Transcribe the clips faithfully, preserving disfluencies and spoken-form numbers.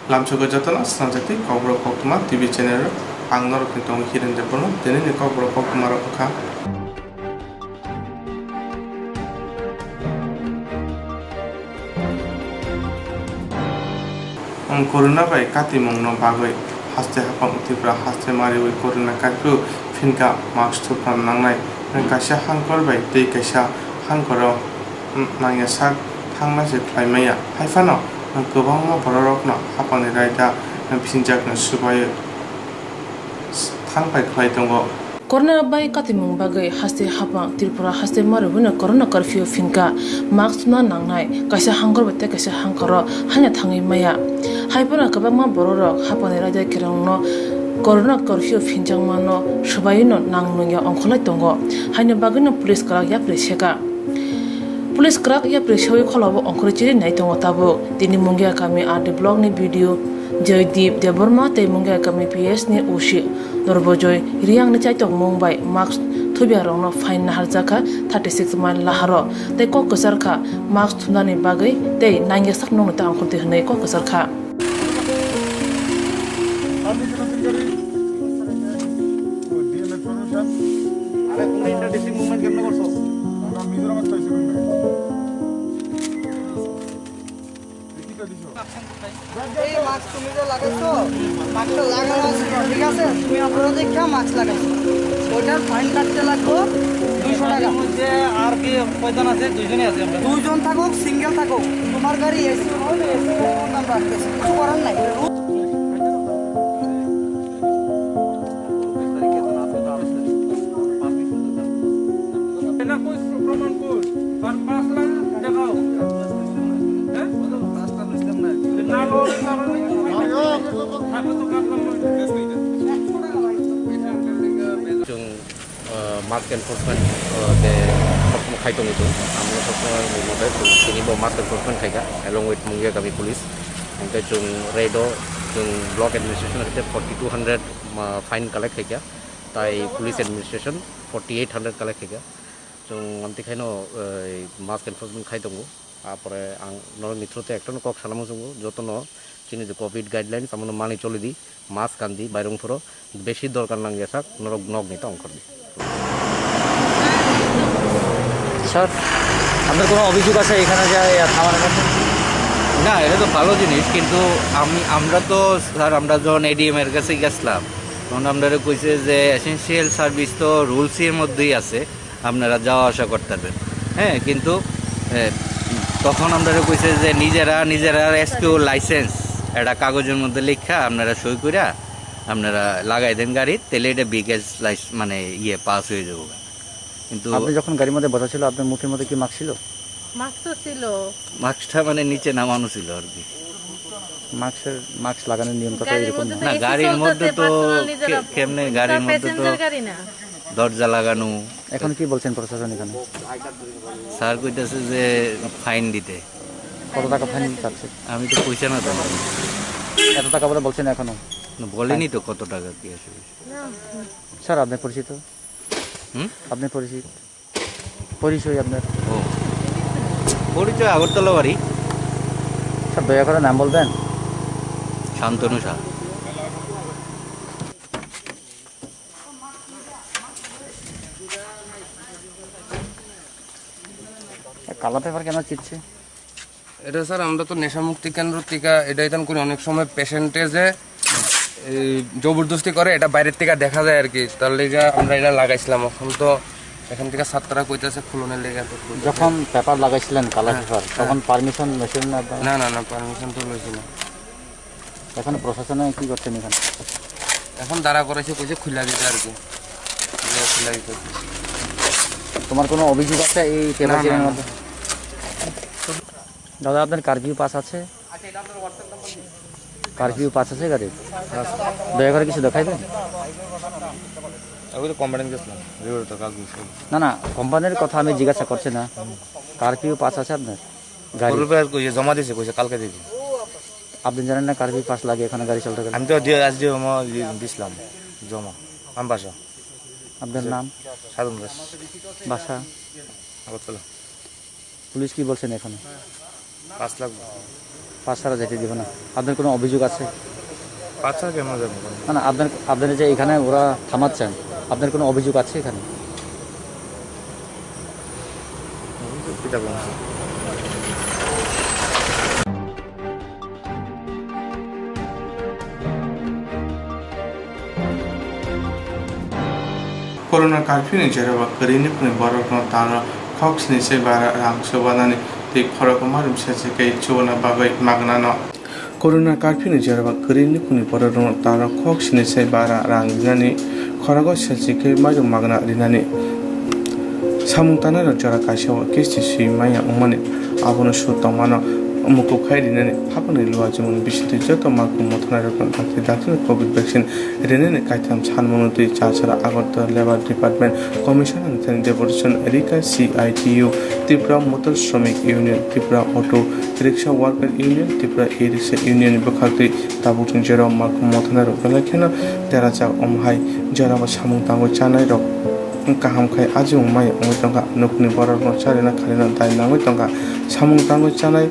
Lamsogo jotono swnamjakti Kokborok Koktwma T V channel o. Ang norokni tongo Hiren Debbarma, tini ni Kokborok Koktwma rok wngkha. Ang corona bai katimungno bagwi haste haphang Tripura haste mariwi corona curfew phinka mask thupna nangnai. Kaisa hangkor bai tei kaisa hangkoro nangya sak thangna se khlai maya. Hai phano kwbangma bororokno haphangni raida phinjakno swbaio thangpai khlai tongo. Corona bai katimung bagwi haste haphang Tripura haste mari hwnwi corona curfew phinka, mask thumna nangnai, kaisa hangkor bai tei kaisa hangkoro haino thangwi maya. Hai phano kwbangma bororok haphangni raida kerongno corona curfew phinjakmano swbaino nang nungya ongkholai tongo, haini bagwino police kwrak yapri seka. Police kwrak yapri sewi kholabo ongkhorwi chiri nai tongo tabuk. Tini Mungia kami R D block ni B D O Joydeep Debbarma tei Mungia kami P S ni O C Norbojoy Riang ni chaitok mung bai mask thubia rokno fine naharjakha thirty six mile laharo tei kok kwcharkha mask thumnani bagwi tei nangya sak nokni ta ongkhortwi hwnwi kok kwcharkha. এই মাস্ক তুমি যে লাগাইছো, মাস্কটা লাগানো আছে, ঠিক আছে? তুমি আপনারা দেখে মাস্ক লাগাইছো, ওইটার ফাইন কাটতে লাগবো দুইশো টাকা। মধ্যে আর কি কয়জন আছে? দুইজনই আছে আমরা। দুইজন থাকুক, সিঙ্গেল থাকুক, তোমার গাড়ি এসি হলে এসি নাম রাখতেছে, কিছু করার নাই। এটা কই প্রমাণ কই? আর পাঁচ লাখ দেখাও। হ্যাঁ? না, না, না, না। Chwng, uh, mask enforcement, uh, de soksomo khai tongwi chwng. Amno soksomo mode chwng tini bo mask enforcement khaikha along with Mungia kami police. Hwnkhe chwng raido chwng block administration hwnkhe forty two hundred, uh, fine collect khaikha. Tai police administration forty eight hundred collect khaikha. Chwng amtwi khaino, uh, mask enforcement khai tongo. Apore ang norokni through-te ekta no kok sana muchungo, jotono chini je covid guidelines, amono mani choli di, mask kan di, bairung phoro besi dorkar nangya sak, norok nok ni ta ongkhor di. Sir, আপনার কোনো অভিযোগ আছে এখানে যে, এ, খাওয়ানোর মধ্যে? না, এটা তো ভালো জিনিস, কিন্তু আমি, আমরা তো, স্যার, আমরা যখন এডিএম এর কাছে গেছিলাম, তখন আমরা কইছে যে এসেনশিয়াল সার্ভিস তো রুলস এর মধ্যেই আছে, আপনারা যাওয়া আসা করতে পারবেন। হ্যাঁ, কিন্তু, এ, তখন আমরা কইছে যে নিজেরা, নিজেরা রেস্কিউ লাইসেন্স একটা কাগজের মধ্যে লেখা আপনারা সই কইরা আপনারা লাগাই দেন গাড়িত, তাহলে এটা বিকেএস লাইস-, মানে ইয়ে পাস হয়ে যাবো। কিন্তু আপনি যখন গাড়ির মধ্যে বসা ছিল, আপনার মুখের মধ্যে কি মাস্ক ছিল? মাস্ক তো ছিল। মাস্কটা মানে নিচে নামানো ছিল আর কি। মাস্কের, মাস্ক লাগানোর নিয়মটা তো গাড়ির এরকম মধ্যে না। তো না, এসি গাড়ির চলতেছে, মধ্যে তো পার্সোনাল নিজেরা কে-, কেমনে গাড়ির মধ্যে তো প্যাসেঞ্জার গাড়ি না। দরজা লাগানো। এখন কি বলছেন প্রশাসন এখানে? স্যার কইতাছে যে ফাইন দিতে। কত টাকা ফাইন চাচ্ছে? আমি তো পয়সা না তো। এত টাকা বলে বলছেন এখনো? না, বলেনি তো কত টাকা কি আসবে। স্যার, আপনি পরিচিত? হুম? আপনি পরিচিত? পরিচয় আপনার? ও, পরিচয় আগরতলা বাড়ি। স্যার, দয়া করে নাম বলবেন? শান্তনু শাহ। এ, কালো পেপার কেন চিপছে? এটা স্যার, আমরা তো নেশামুক্তি কেন্দ্র থেকে এটা এখান করি। অনেক সময় পেশেন্টে যে এই জবরদস্তি করে, এটা বাইরের থেকে দেখা যায় আর কি। তার লেগে আমরা এটা লাগাইছিলাম। এখন তো এখান থেকে ছাত্ররা কইতেছে খুলনের লেগে এত খুলতে। যখন পেপার লাগাইছিলেন, কালো হ্যাঁ, পেপার, হ্যাঁ। তখন পারমিশন নিয়েছিলেন না আপনারা? না, না, না, পারমিশন তো লইছি না। এখন প্রশাসনে কি করছেন এখানে? এখন দাঁড়া করাইছে, কইছে খুলে দিতে আর কি। খুলে দিতে। তোমার কোনো অভিযোগ আছে এই না, না, না। মাধ্যমে? দাদা, আপনার কারফিউ পাস আছে? কারফিউ পাস আছে গাড়ির? দয়া করে কিছু দেখাইবেন। আমি তো কোম্পানিত গেছিলাম, রিপোর্ট তো কাজ মিস করবো। না, না, কোম্পানির কথা আমি জিজ্ঞাসা করছি না। কারফিউ পাস আছে আপনার গাড়ি? পূর্বে আর কইছে, জমা দিছে, কইছে কালকে দিবি। আপনি জানেন না কারফিউ পাস লাগে এখানে গাড়ি চলতে গেলে? আমি তো দিয়ে, আজ দিয়ে জমা দি-, দিছিলাম, জমা। আমার বাসা। আপনার নাম? সাধন দাস। বাসা? আগরতলা। পুলিশ কি বলছেন এখানে? পাঁচ লাখ। পাঁচ ছাড়া যেতে দিব না। আপনার কোনো অভিযোগ আছে? পাঁচ ছাড়া কেমন যাবো? না, না, আপনার, আপনারা যে এখানে ওরা থামাচ্ছেন, আপনার কোনো অভিযোগ আছে এখানে? অভিযোগ কিতা বলবো? Corona curfew ni jora ba kwrwi nukhungni borokno taro khok sini se bara rang chubanani tei khoroknwi mairum sese khe chubana bagwi magnano. Corona curfew ni jora ba kwrwi nukhungni borokno taro khok sini se bara rang rinani khorogo sese khe mairum magna rinani samung tangnai rok jora kaisa o kisti swi maya wngmani abono su tongmano mukup khai rinani hapangni luachimung bisingtwi joto markhung mothanai rokno dakti dakti covid vaccine Rinani kaitham sanmano twi Chachara Agartala Labour Department Commissioner ni thani Deputation Rika C I T U, Tripura Motor Shramik Union, Tripura Auto Rickshaw Worker Union, Tripura E-Rickshaw Union ni bwkhaktwi tabuk chwng jora markhung mothanai rok belai kheno derajak omo hai jora bo samung tangwi chanai rok kaham khai ajimung maya wngwi tongkha. Nukhungni borok rokno charina kharina dai nangwi tongkha. Samung tangwi chanai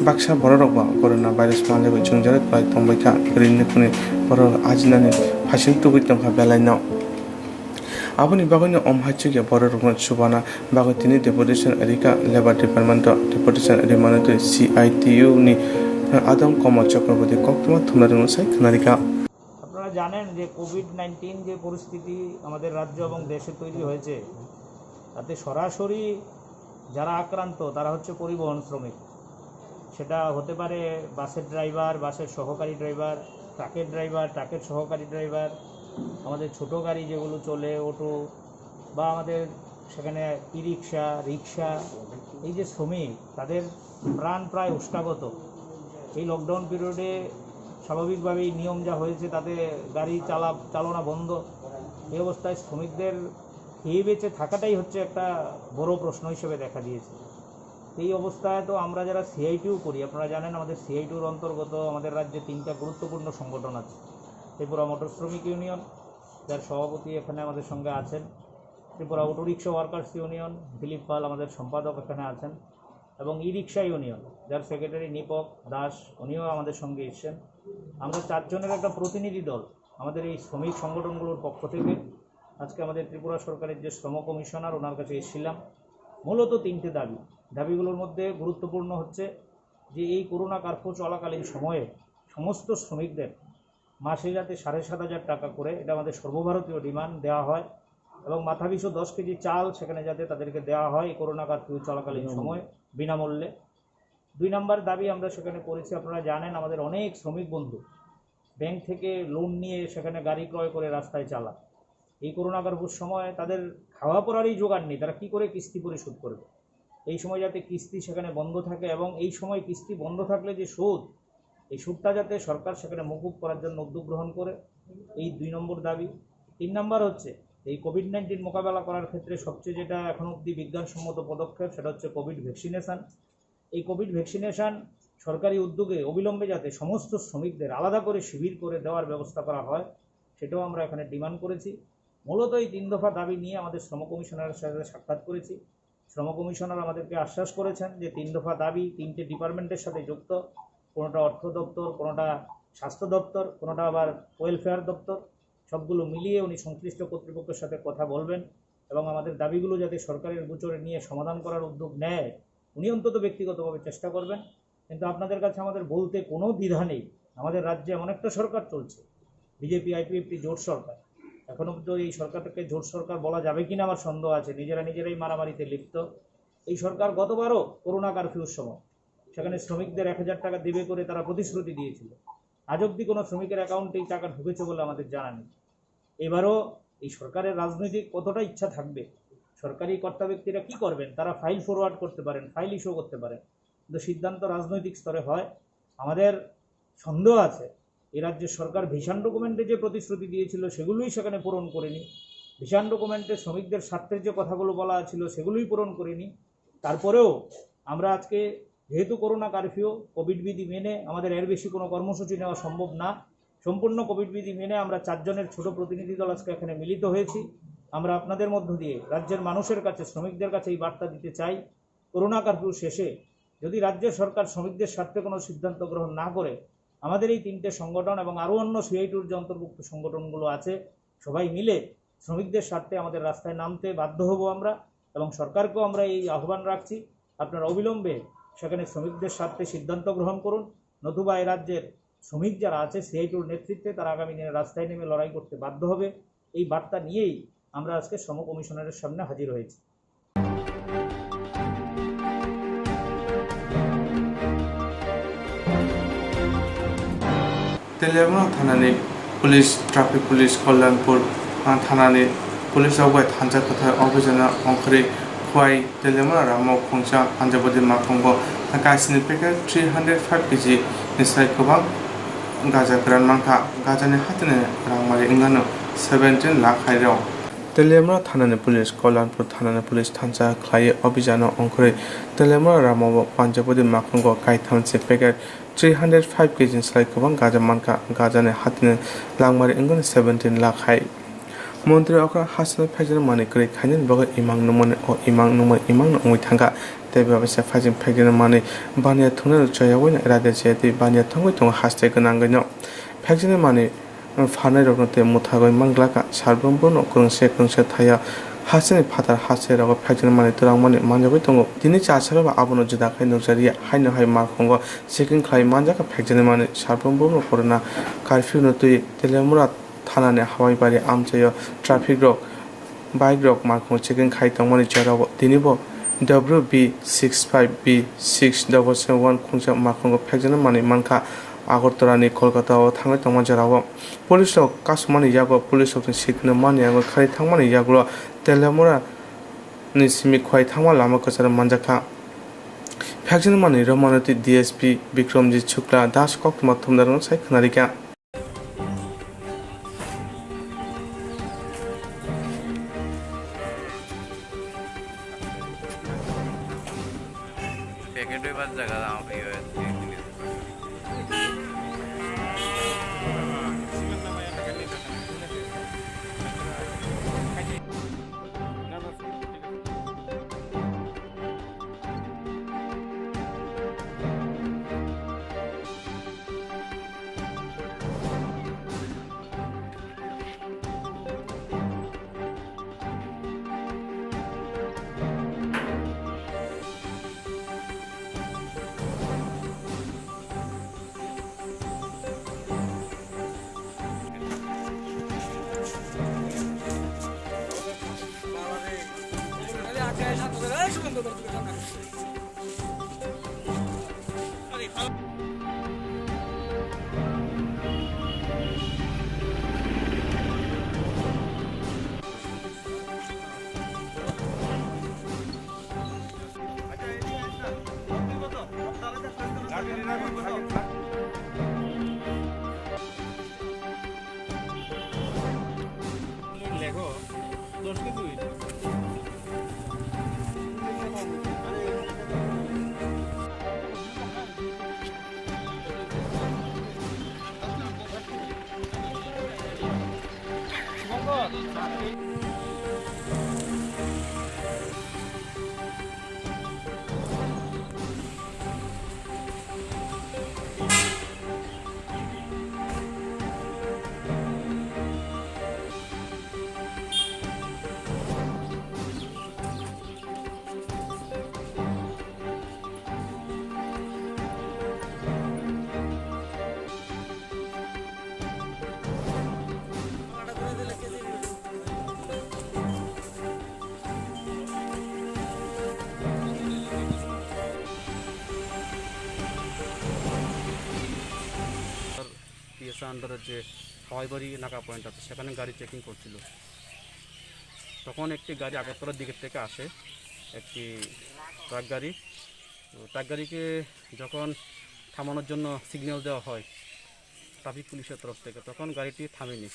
baksa borok rok bo corona virus manjagwi chwngjagwi bai tongbaikha. Kwrwi nukhungni borok rok ajinani phaising tubui tongkha belai no. Aboni bagwi no omo hai chukya borok rokno chubana bagwi tini deputation rika labour department o deputation rimani twi C I T U ni adong Komol Chakraborty koktwma thumna rwngno sai khwnarikha. আপনারা জানেন যে Covid nineteen যে পরিস্থিতি আমাদের রাজ্য এবং দেশে তৈরি হয়েছে, তাতে সরাসরি যারা আক্রান্ত তারা হচ্ছে পরিবহন শ্রমিক। সেটা হতে পারে বাসের ড্রাইভার, বাসের সহকারী ড্রাইভার, ট্রাকের ড্রাইভার, ট্রাকের সহকারী ড্রাইভার, আমাদের ছোট গাড়ি যেগুলো চলে, অটো, বা আমাদের সেখানে ই রিক্সা, রিক্সা, এই যে শ্রমিক, তাদের প্রাণ প্রায় ওষ্ঠাগত। এই লকডাউন পিরিয়ডে স্বাভাবিকভাবেই নিয়ম যা হয়েছে, তাতে গাড়ি চালা চালনা বন্ধ। এই অবস্থায় শ্রমিকদের খেয়ে বেঁচে থাকাটাই হচ্ছে একটা বড় প্রশ্ন হিসেবে দেখা দিয়েছে। এই অবস্থায় তো আমরা যারা সিআইটিউ করি, আপনারা জানেন আমাদের সিআইটিউর অন্তর্গত আমাদের রাজ্যে তিনটা গুরুত্বপূর্ণ সংগঠন আছে। ত্রিপুরা মোটর শ্রমিক ইউনিয়ন, যার সভাপতি এখানে আমাদের সঙ্গে আছেন, Tripura auto rickshaw workers union, Dilip Pal আমাদের সম্পাদক এখানে আছেন, এবং ই রিক্সা ইউনিয়ন, যার সেক্রেটারি নিপক দাস, উনিও আমাদের সঙ্গে এসছেন। আমরা চারজনের একটা প্রতিনিধি দল আমাদের এই শ্রমিক সংগঠনগুলোর পক্ষ থেকে আজকে আমাদের ত্রিপুরা সরকারের যে শ্রম কমিশনার, ওনার কাছে এসেছিলাম। মূলত তিনটে দাবি। দাবিগুলোর মধ্যে গুরুত্বপূর্ণ হচ্ছে যে এই করোনা কার্ফিউ চলাকালীন সময়ে সমস্ত শ্রমিকদের মাসে যাতে সাড়ে সাত হাজার টাকা করে, এটা আমাদের সর্বভারতীয় ডিমান্ড, দেওয়া হয় এবং মাথাপিছু দশ কেজি চাল সেখানে যাতে তাদেরকে দেওয়া হয় এই করোনা কার্ফিউ চলাকালীন সময় বিনামূল্যে। দুই নম্বর দাবি আমরা সেখানে করেছি, আপনারা জানেন আমাদের অনেক শ্রমিক বন্ধু ব্যাংক থেকে লোন নিয়ে সেখানে গাড়ি ক্রয় করে রাস্তায় চালান। এই করোনা কার্ফিউর সময় তাদের খাওয়া পড়ারই জোগাড় নেই, তারা কি করে কিস্তি পরিশোধ করবে? এই সময় যাতে কিস্তি সেখানে বন্ধ থাকে এবং এই সময় কিস্তি বন্ধ থাকলে যে সুদ, এই সুদটা যাতে সরকার সেখানে মকুব করার জন্য উদ্যোগ গ্রহণ করে, এই দুই নম্বর দাবি। তিন নম্বর হচ্ছে এই কোভিড নাইন্টিন মোকাবেলা করার ক্ষেত্রে সবচেয়ে যেটা এখন অবধি বিজ্ঞানসম্মত পদক্ষেপ, সেটা হচ্ছে কোভিড ভ্যাকসিনেশন। এই কোভিড ভ্যাকসিনেশন সরকারি উদ্যোগে অবিলম্বে যাতে সমস্ত শ্রমিকদের আলাদা করে শিবির করে দেওয়ার ব্যবস্থা করা হয়, সেটাও আমরা এখানে ডিমান্ড করেছি। মূলত এই তিন দফা দাবি নিয়ে আমাদের শ্রম কমিশনারের সাথে সাক্ষাৎ করেছি। শ্রম কমিশনার আমাদেরকে আশ্বাস করেছেন যে তিন দফা দাবি তিনটে ডিপার্টমেন্টের সাথে যুক্ত, কোনোটা অর্থ দপ্তর, কোনোটা স্বাস্থ্য দপ্তর, কোনোটা আবার ওয়েলফেয়ার দপ্তর। সবগুলো মিলিয়ে উনি সংশ্লিষ্ট কর্তৃপক্ষের সাথে কথা বলবেন এবং আমাদের দাবিগুলো যাতে সরকারের গোচরে নিয়ে সমাধান করার উদ্যোগ নেয়, উনি অন্তত ব্যক্তিগতভাবে চেষ্টা করবেন। কিন্তু আপনাদের কাছে আমাদের বলতে কোনো দ্বিধা নেই, আমাদের রাজ্যে এমন একটা সরকার চলছে, বিজেপি আইপিএফটি জোট সরকার। এখনো পর্যন্ত এই সরকারটাকে জোট সরকার বলা যাবে কিনা আমার সন্দেহ আছে, নিজেরা নিজেরাই মারামারিতে লিপ্ত। এই সরকার গতবারও করোনা কারফিউর সময় সেখানে শ্রমিকদের এক হাজার টাকা দেবে করে তারা প্রতিশ্রুতি দিয়েছিল, আজ অবধি কোনো শ্রমিকের অ্যাকাউন্টে এই টাকা ঢুকেছে বলে আমাদের জানা নেই। এবারও এই সরকারের রাজনৈতিক কতটা ইচ্ছা থাকবে, সরকারি কর্তা ব্যক্তিরা কি করবেন, তারা ফাইল ফরওয়ার্ড করতে পারেন, ফাইল ইস্যু করতে পারেন, কিন্তু সিদ্ধান্ত রাজনৈতিক স্তরে হয়। আমাদের সন্দেহ আছে এই রাজ্যের সরকার ভিশন ডকুমেন্টে যে প্রতিশ্রুতি দিয়েছিল সেগুলোই সেখানে পূরণ করেনি, ভিশন ডকুমেন্টে শ্রমিকদের স্বার্থের যে কথাগুলো বলা ছিল সেগুলোই পূরণ করেনি। তারপরেও আমরা আজকে, যেহেতু করোনা কারফিউ, কোভিড বিধি মেনে আমাদের এর বেশি কোনো কর্মসূচি নেওয়া সম্ভব না। সম্পূর্ণ কোভিড বিধি মেনে আমরা চারজনের ছোট প্রতিনিধি দল আজকে এখানে মিলিত হয়েছি। আমরা আপনাদের মধ্য দিয়ে রাজ্যের মানুষের কাছে, শ্রমিকদের কাছে এই বার্তা দিতে চাই, করোনা কারফিউ শেষে যদি রাজ্য সরকার শ্রমিকদের স্বার্থে কোনো সিদ্ধান্ত গ্রহণ না করে, আমাদের এই তিনটে সংগঠন এবং আরও অন্য সিআইটিউর যে অন্তর্ভুক্ত সংগঠনগুলো আছে, সবাই মিলে শ্রমিকদের স্বার্থে আমাদের রাস্তায় নামতে বাধ্য হব আমরা। এবং সরকারকেও আমরা এই আহ্বান রাখছি, আপনারা অবিলম্বে সেখানে শ্রমিকদের স্বার্থে সিদ্ধান্ত গ্রহণ করুন, নতুবা এই রাজ্যের শ্রমিক যারা আছে, সিআইটিউর নেতৃত্বে, তারা আগামী দিনে রাস্তায় নেমে লড়াই করতে বাধ্য হবে। এই বার্তা নিয়েই আমরা আজকে শ্রম কমিশনারের সামনে হাজির হয়েছি। Teliamura thanani police, traffic police, Kalyanpur, ah, thanani police rok bai thansa kwthar obhijano ongkhorwi Khwai Teliamura Ramo khungsa Panjabadi Makhongo kaisini packet three hundred five K G ni sai kwbang gaja kwran mankha. Gajani hatini rangmari wngano seventeen lakh hai rok. Teliamura thanani police, Kalyanpur thanani police thansa khlaiwi obhijano ongkhorwi Teliamura Ramo Panjabadi Makhongo kaitham se packet three hundred five K G ni sai kwbang gaja mankha. Gajani hatini langmari wngkha seventeen lakh hai. Montri okra hasteni phekjani manwi kwrwi khainani bagwi imang nungmani o imang nungmani imang no wngwi thangkha. Tei bebasa phaiching phekjani manwi baniya thungnani choyawi no iraida chaya twi baniya thwngwi tongo haste gwnangwi no. Phekjani manwi pharnai rokno tei mwthagwi manglakha. Sarbrum bono kwrwngse kwrwngse thaya hasteni phatar haste rogo phekjani manwi twrangmani manjagwi tongo. Tini chasaro bo abono juda khai nukjariya haino hai Makhongo checking khlai manjakha phekjani manwi. Sarbrum bono corona curfew no twi Teliamura thanani Hawaibari amchaio traffic rok bike rok Makhongo checking khai tongmani jorao tinibo W B six five B six double seven one khungsa Makhongo phekjani manwi mankha. Agartala ni Kolkata o thangwi tongma jorao police rok kasumani yago police rokni sikno mani yago kharwi thangmani yagulo Teliamura ni simi Khwai thangma lama kwcharo manjakha. Phekjani manwi Romanoti D S P Bikramjit Shukla Das koktwma thumnarokno sai khwnarikha. পিএসএ আন্ডারের যে হাওয়াইবাড়ি নাকা পয়েন্ট আছে, সেখানে গাড়ি চেকিং করছিল। তখন একটি গাড়ি আগরতলার দিকের থেকে আসে, একটি ট্রাক গাড়ি। তো ট্রাক গাড়িকে যখন থামানোর জন্য সিগন্যাল দেওয়া হয় ট্রাফিক পুলিশের তরফ থেকে, তখন গাড়িটি থামেনি।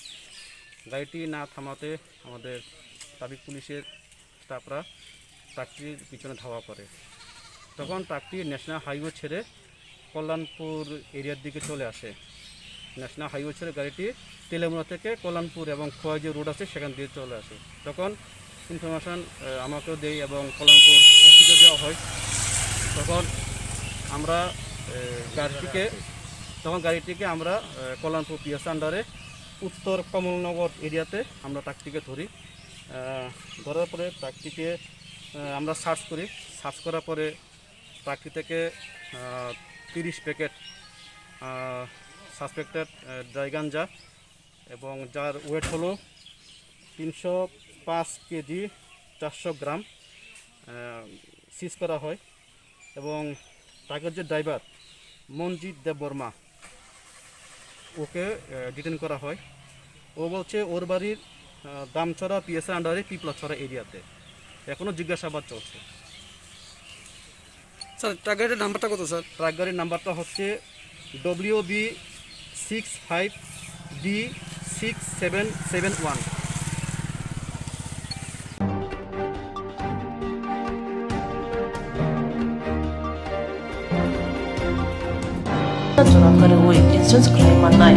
গাড়িটি না থামাতে আমাদের ট্রাফিক পুলিশের স্টাফরা ট্রাকটির পিছনে ধাওয়া করে। তখন ট্রাকটি ন্যাশনাল হাইওয়ে ছেড়ে কল্যাণপুর এরিয়ার দিকে চলে আসে। ন্যাশনাল হাইওয়ে ছেড়ে গাড়িটি তেলেমুড়া থেকে কল্যাণপুর এবং খোয়াই যে রোড আছে, সেখান দিয়ে চলে আসে। তখন ইনফরমেশন, আহ, আমাকেও দেয় এবং কল্যাণপুর ওসিকে দেওয়া হয়। তখন আমরা এ, গাড়িটিকে তখন গাড়িটিকে আমরা এ, কল্যাণপুর পিএস আন্ডারে উত্তর কমলনগর এরিয়াতে আমরা ট্রাকটিকে ধরি। আহ, ধরার পরে ট্রাকটিকে আহ, আমরা সার্চ করি। সার্চ করার পরে ট্রাকটি থেকে আহ, তিরিশ প্যাকেট সাসপেক্টেড ড্রাই গাঞ্জা এবং যার ওয়েট হলো তিনশো পাঁচ কেজি চারশো গ্রাম সিজ করা হয় এবং ট্রাকের যে ড্রাইভার মনজিৎ দেববর্মা, ওকে ডিটেন করা হয়। ও বলছে ওর বাড়ির আহ, দামছড়া পিএসআর আন্ডারে পিপলাছড়া এরিয়াতে। এখনও জিজ্ঞাসাবাদ চলছে। স্যার, ট্রাক গাড়ির নাম্বারটা কত, স্যার? ট্রাক গাড়ির নাম্বারটা হচ্ছে W B six five D six seven seven one. Jora kwrwi insurance khlai mannai.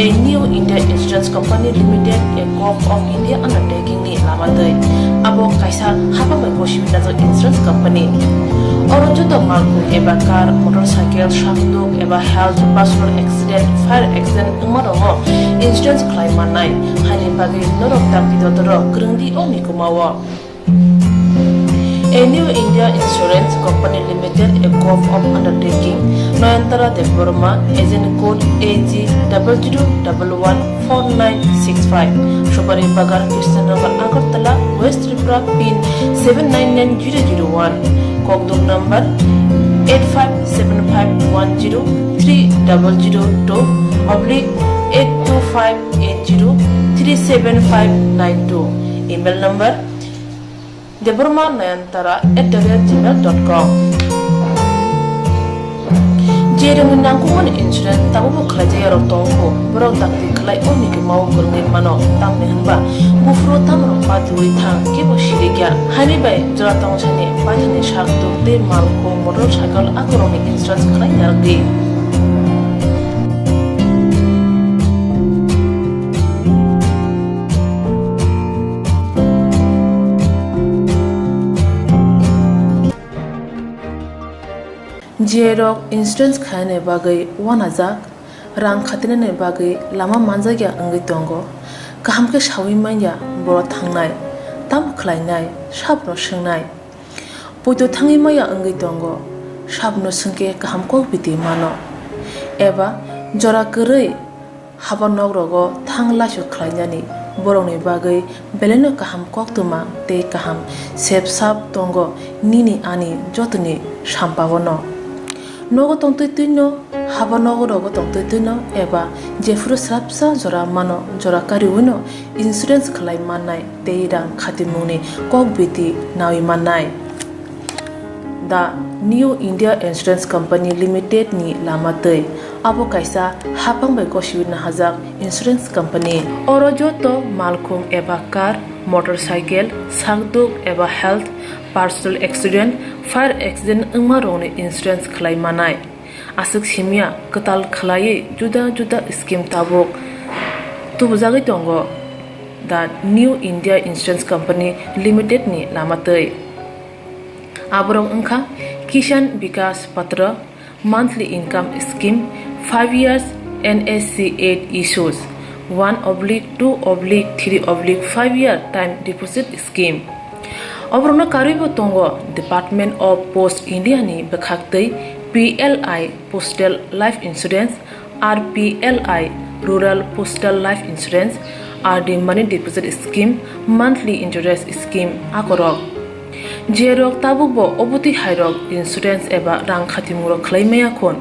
A New India Insurance Company Limited, a Gov of India undertaking ni lama twi. Abo kaisa hapang bai bosi binajak insurance company. Oro joto malkhung eba car, motorcycle, sakduk eba health, personal accident, fire accident wngma rogo insurance khlai mannai. Haini bagwi norok dakti dotoro kwrwngdi o nikumao. A New India Insurance Company Limited, a Gov of undertaking, Nayantara Debbarma, agent code A G double zero double one four nine six five, Supari Bagan, Krishnanagar, Agartala, West Tripura, pin seven nine nine zero zero one, Kokduk number eight five seven five one zero three double zero two oblique eight two five eight zero three seven five nine two, email number Debbarma Nayantara at the rate gmail dot com. Jerokni nangkukmani insurance tabukbo khlaijak yarok tongo, borok dakti khlai o nikumao kwrwngwi mano, tamni hwnba buphuru tamrok patiwi thang kebo sirikya. Haini bai jora tongsani paithakni sak tuk tei malkhung motorcycle akorokni insurance khlai narwkdi. Jerok insurance khainani bagwi uanajak, rang khatinani bagwi lama manjakya wngwi tongo. Kaham khe saui manya boro thangnai, tamo khlainai, sabno swngnai. Poito thangwi maya wngwi tongo, sabno swngkhe kaham kok biti mano. Eba jora kwrwi haba nok rogo thang laisu khlainani borokni bagwi belaino kaham koktwma tei kaham sep sap tongo nini ani jotoni sampao no. Nogo tongtwi twino, haba nogo rogo tongtwi twino eba jephuru swrapsa jora mano, jora kariwino insurance khlai mannai tei rang khatimungni kok biti naui mannai. The New India Insurance Company Limited ni lama twi. Abo kaisa hapang bai gosiwi nahajak insurance company. Oro joto malkhung eba car, motorcycle, sakduk eba health, personal accident, fire accident wngma rokni insurance khlai manai. Aswk simya kwtal khlaiwi juda juda scheme tabuk tubujagwi tongo the New India Insurance Company Limited ni lama twi. Aborok wngkha Kisan Vikas Patra, monthly income scheme, five years N S C eight issues, one oblique two oblique three oblique five year time deposit scheme. Oborokno karwibo tongo Department of Post India ni bwkhaktwi P L I Postal Life Insurance, R P L I Rural Postal Life Insurance, R D Money Deposit Scheme, Monthly Interest Scheme akorok. Jerok tabukbo obotwi hairok insurance eba rang khatimung rok khlai maya khun,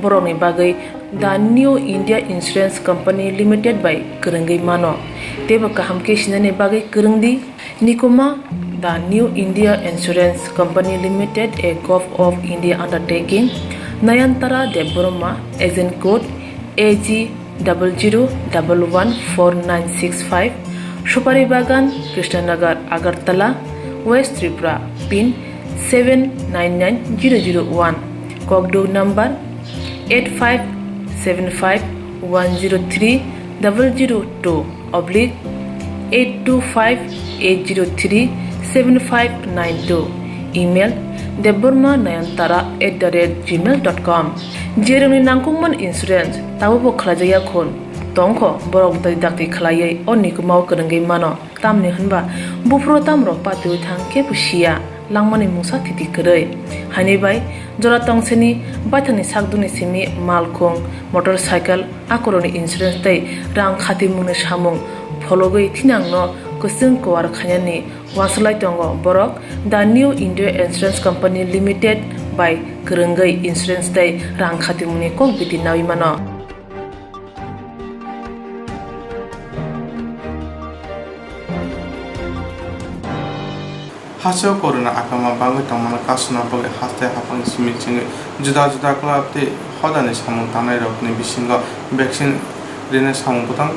borokni bagwi The New India Insurance Company Limited bai kwrwngwi mano. Teibo kaham khe sinani bagwi kwrwngdi. Nikuma, The New India Insurance Company Limited, a Gov of India undertaking, Nayantara Debbarma, agent code A G double zero double one four nine six five, Supari Bagan, Krishnanagar, Agartala, West Tripura, pin seven nine nine zero zero one, Kokduk number eight five seven five one zero three double zero two oblique eight two five eight zero three seven five nine two, email Debbarma Nayantara at the rate gmail dot com. Jeremni nangkukmani insurance, tabukbo khlaijakya khun. Tongkho, borok dai dakti khlaiwi o nikumao kwrwngwi mano. Tamni hwnba, buphuru tamrok patiwi thang kebo siya, langmani mungsa thiti kwrwi. Haini bai, jora tongseni baithangni sakduni simi malkhung, motorcycle, akoroni insurance tei rang khatimungni samung phologwi thinangno kwchwng kuar khainani wanswlai tongo borok The New India Insurance Company Limited bai kwrwngwi insurance tei rang khatimungni kok biti naui mano. Hasteo corona akwma bagwi tongmano kasuna bagwi haste haphangni simi chengwi juda juda club tei hodani samung tangnairokni bisingo vaccine rina samung bwtang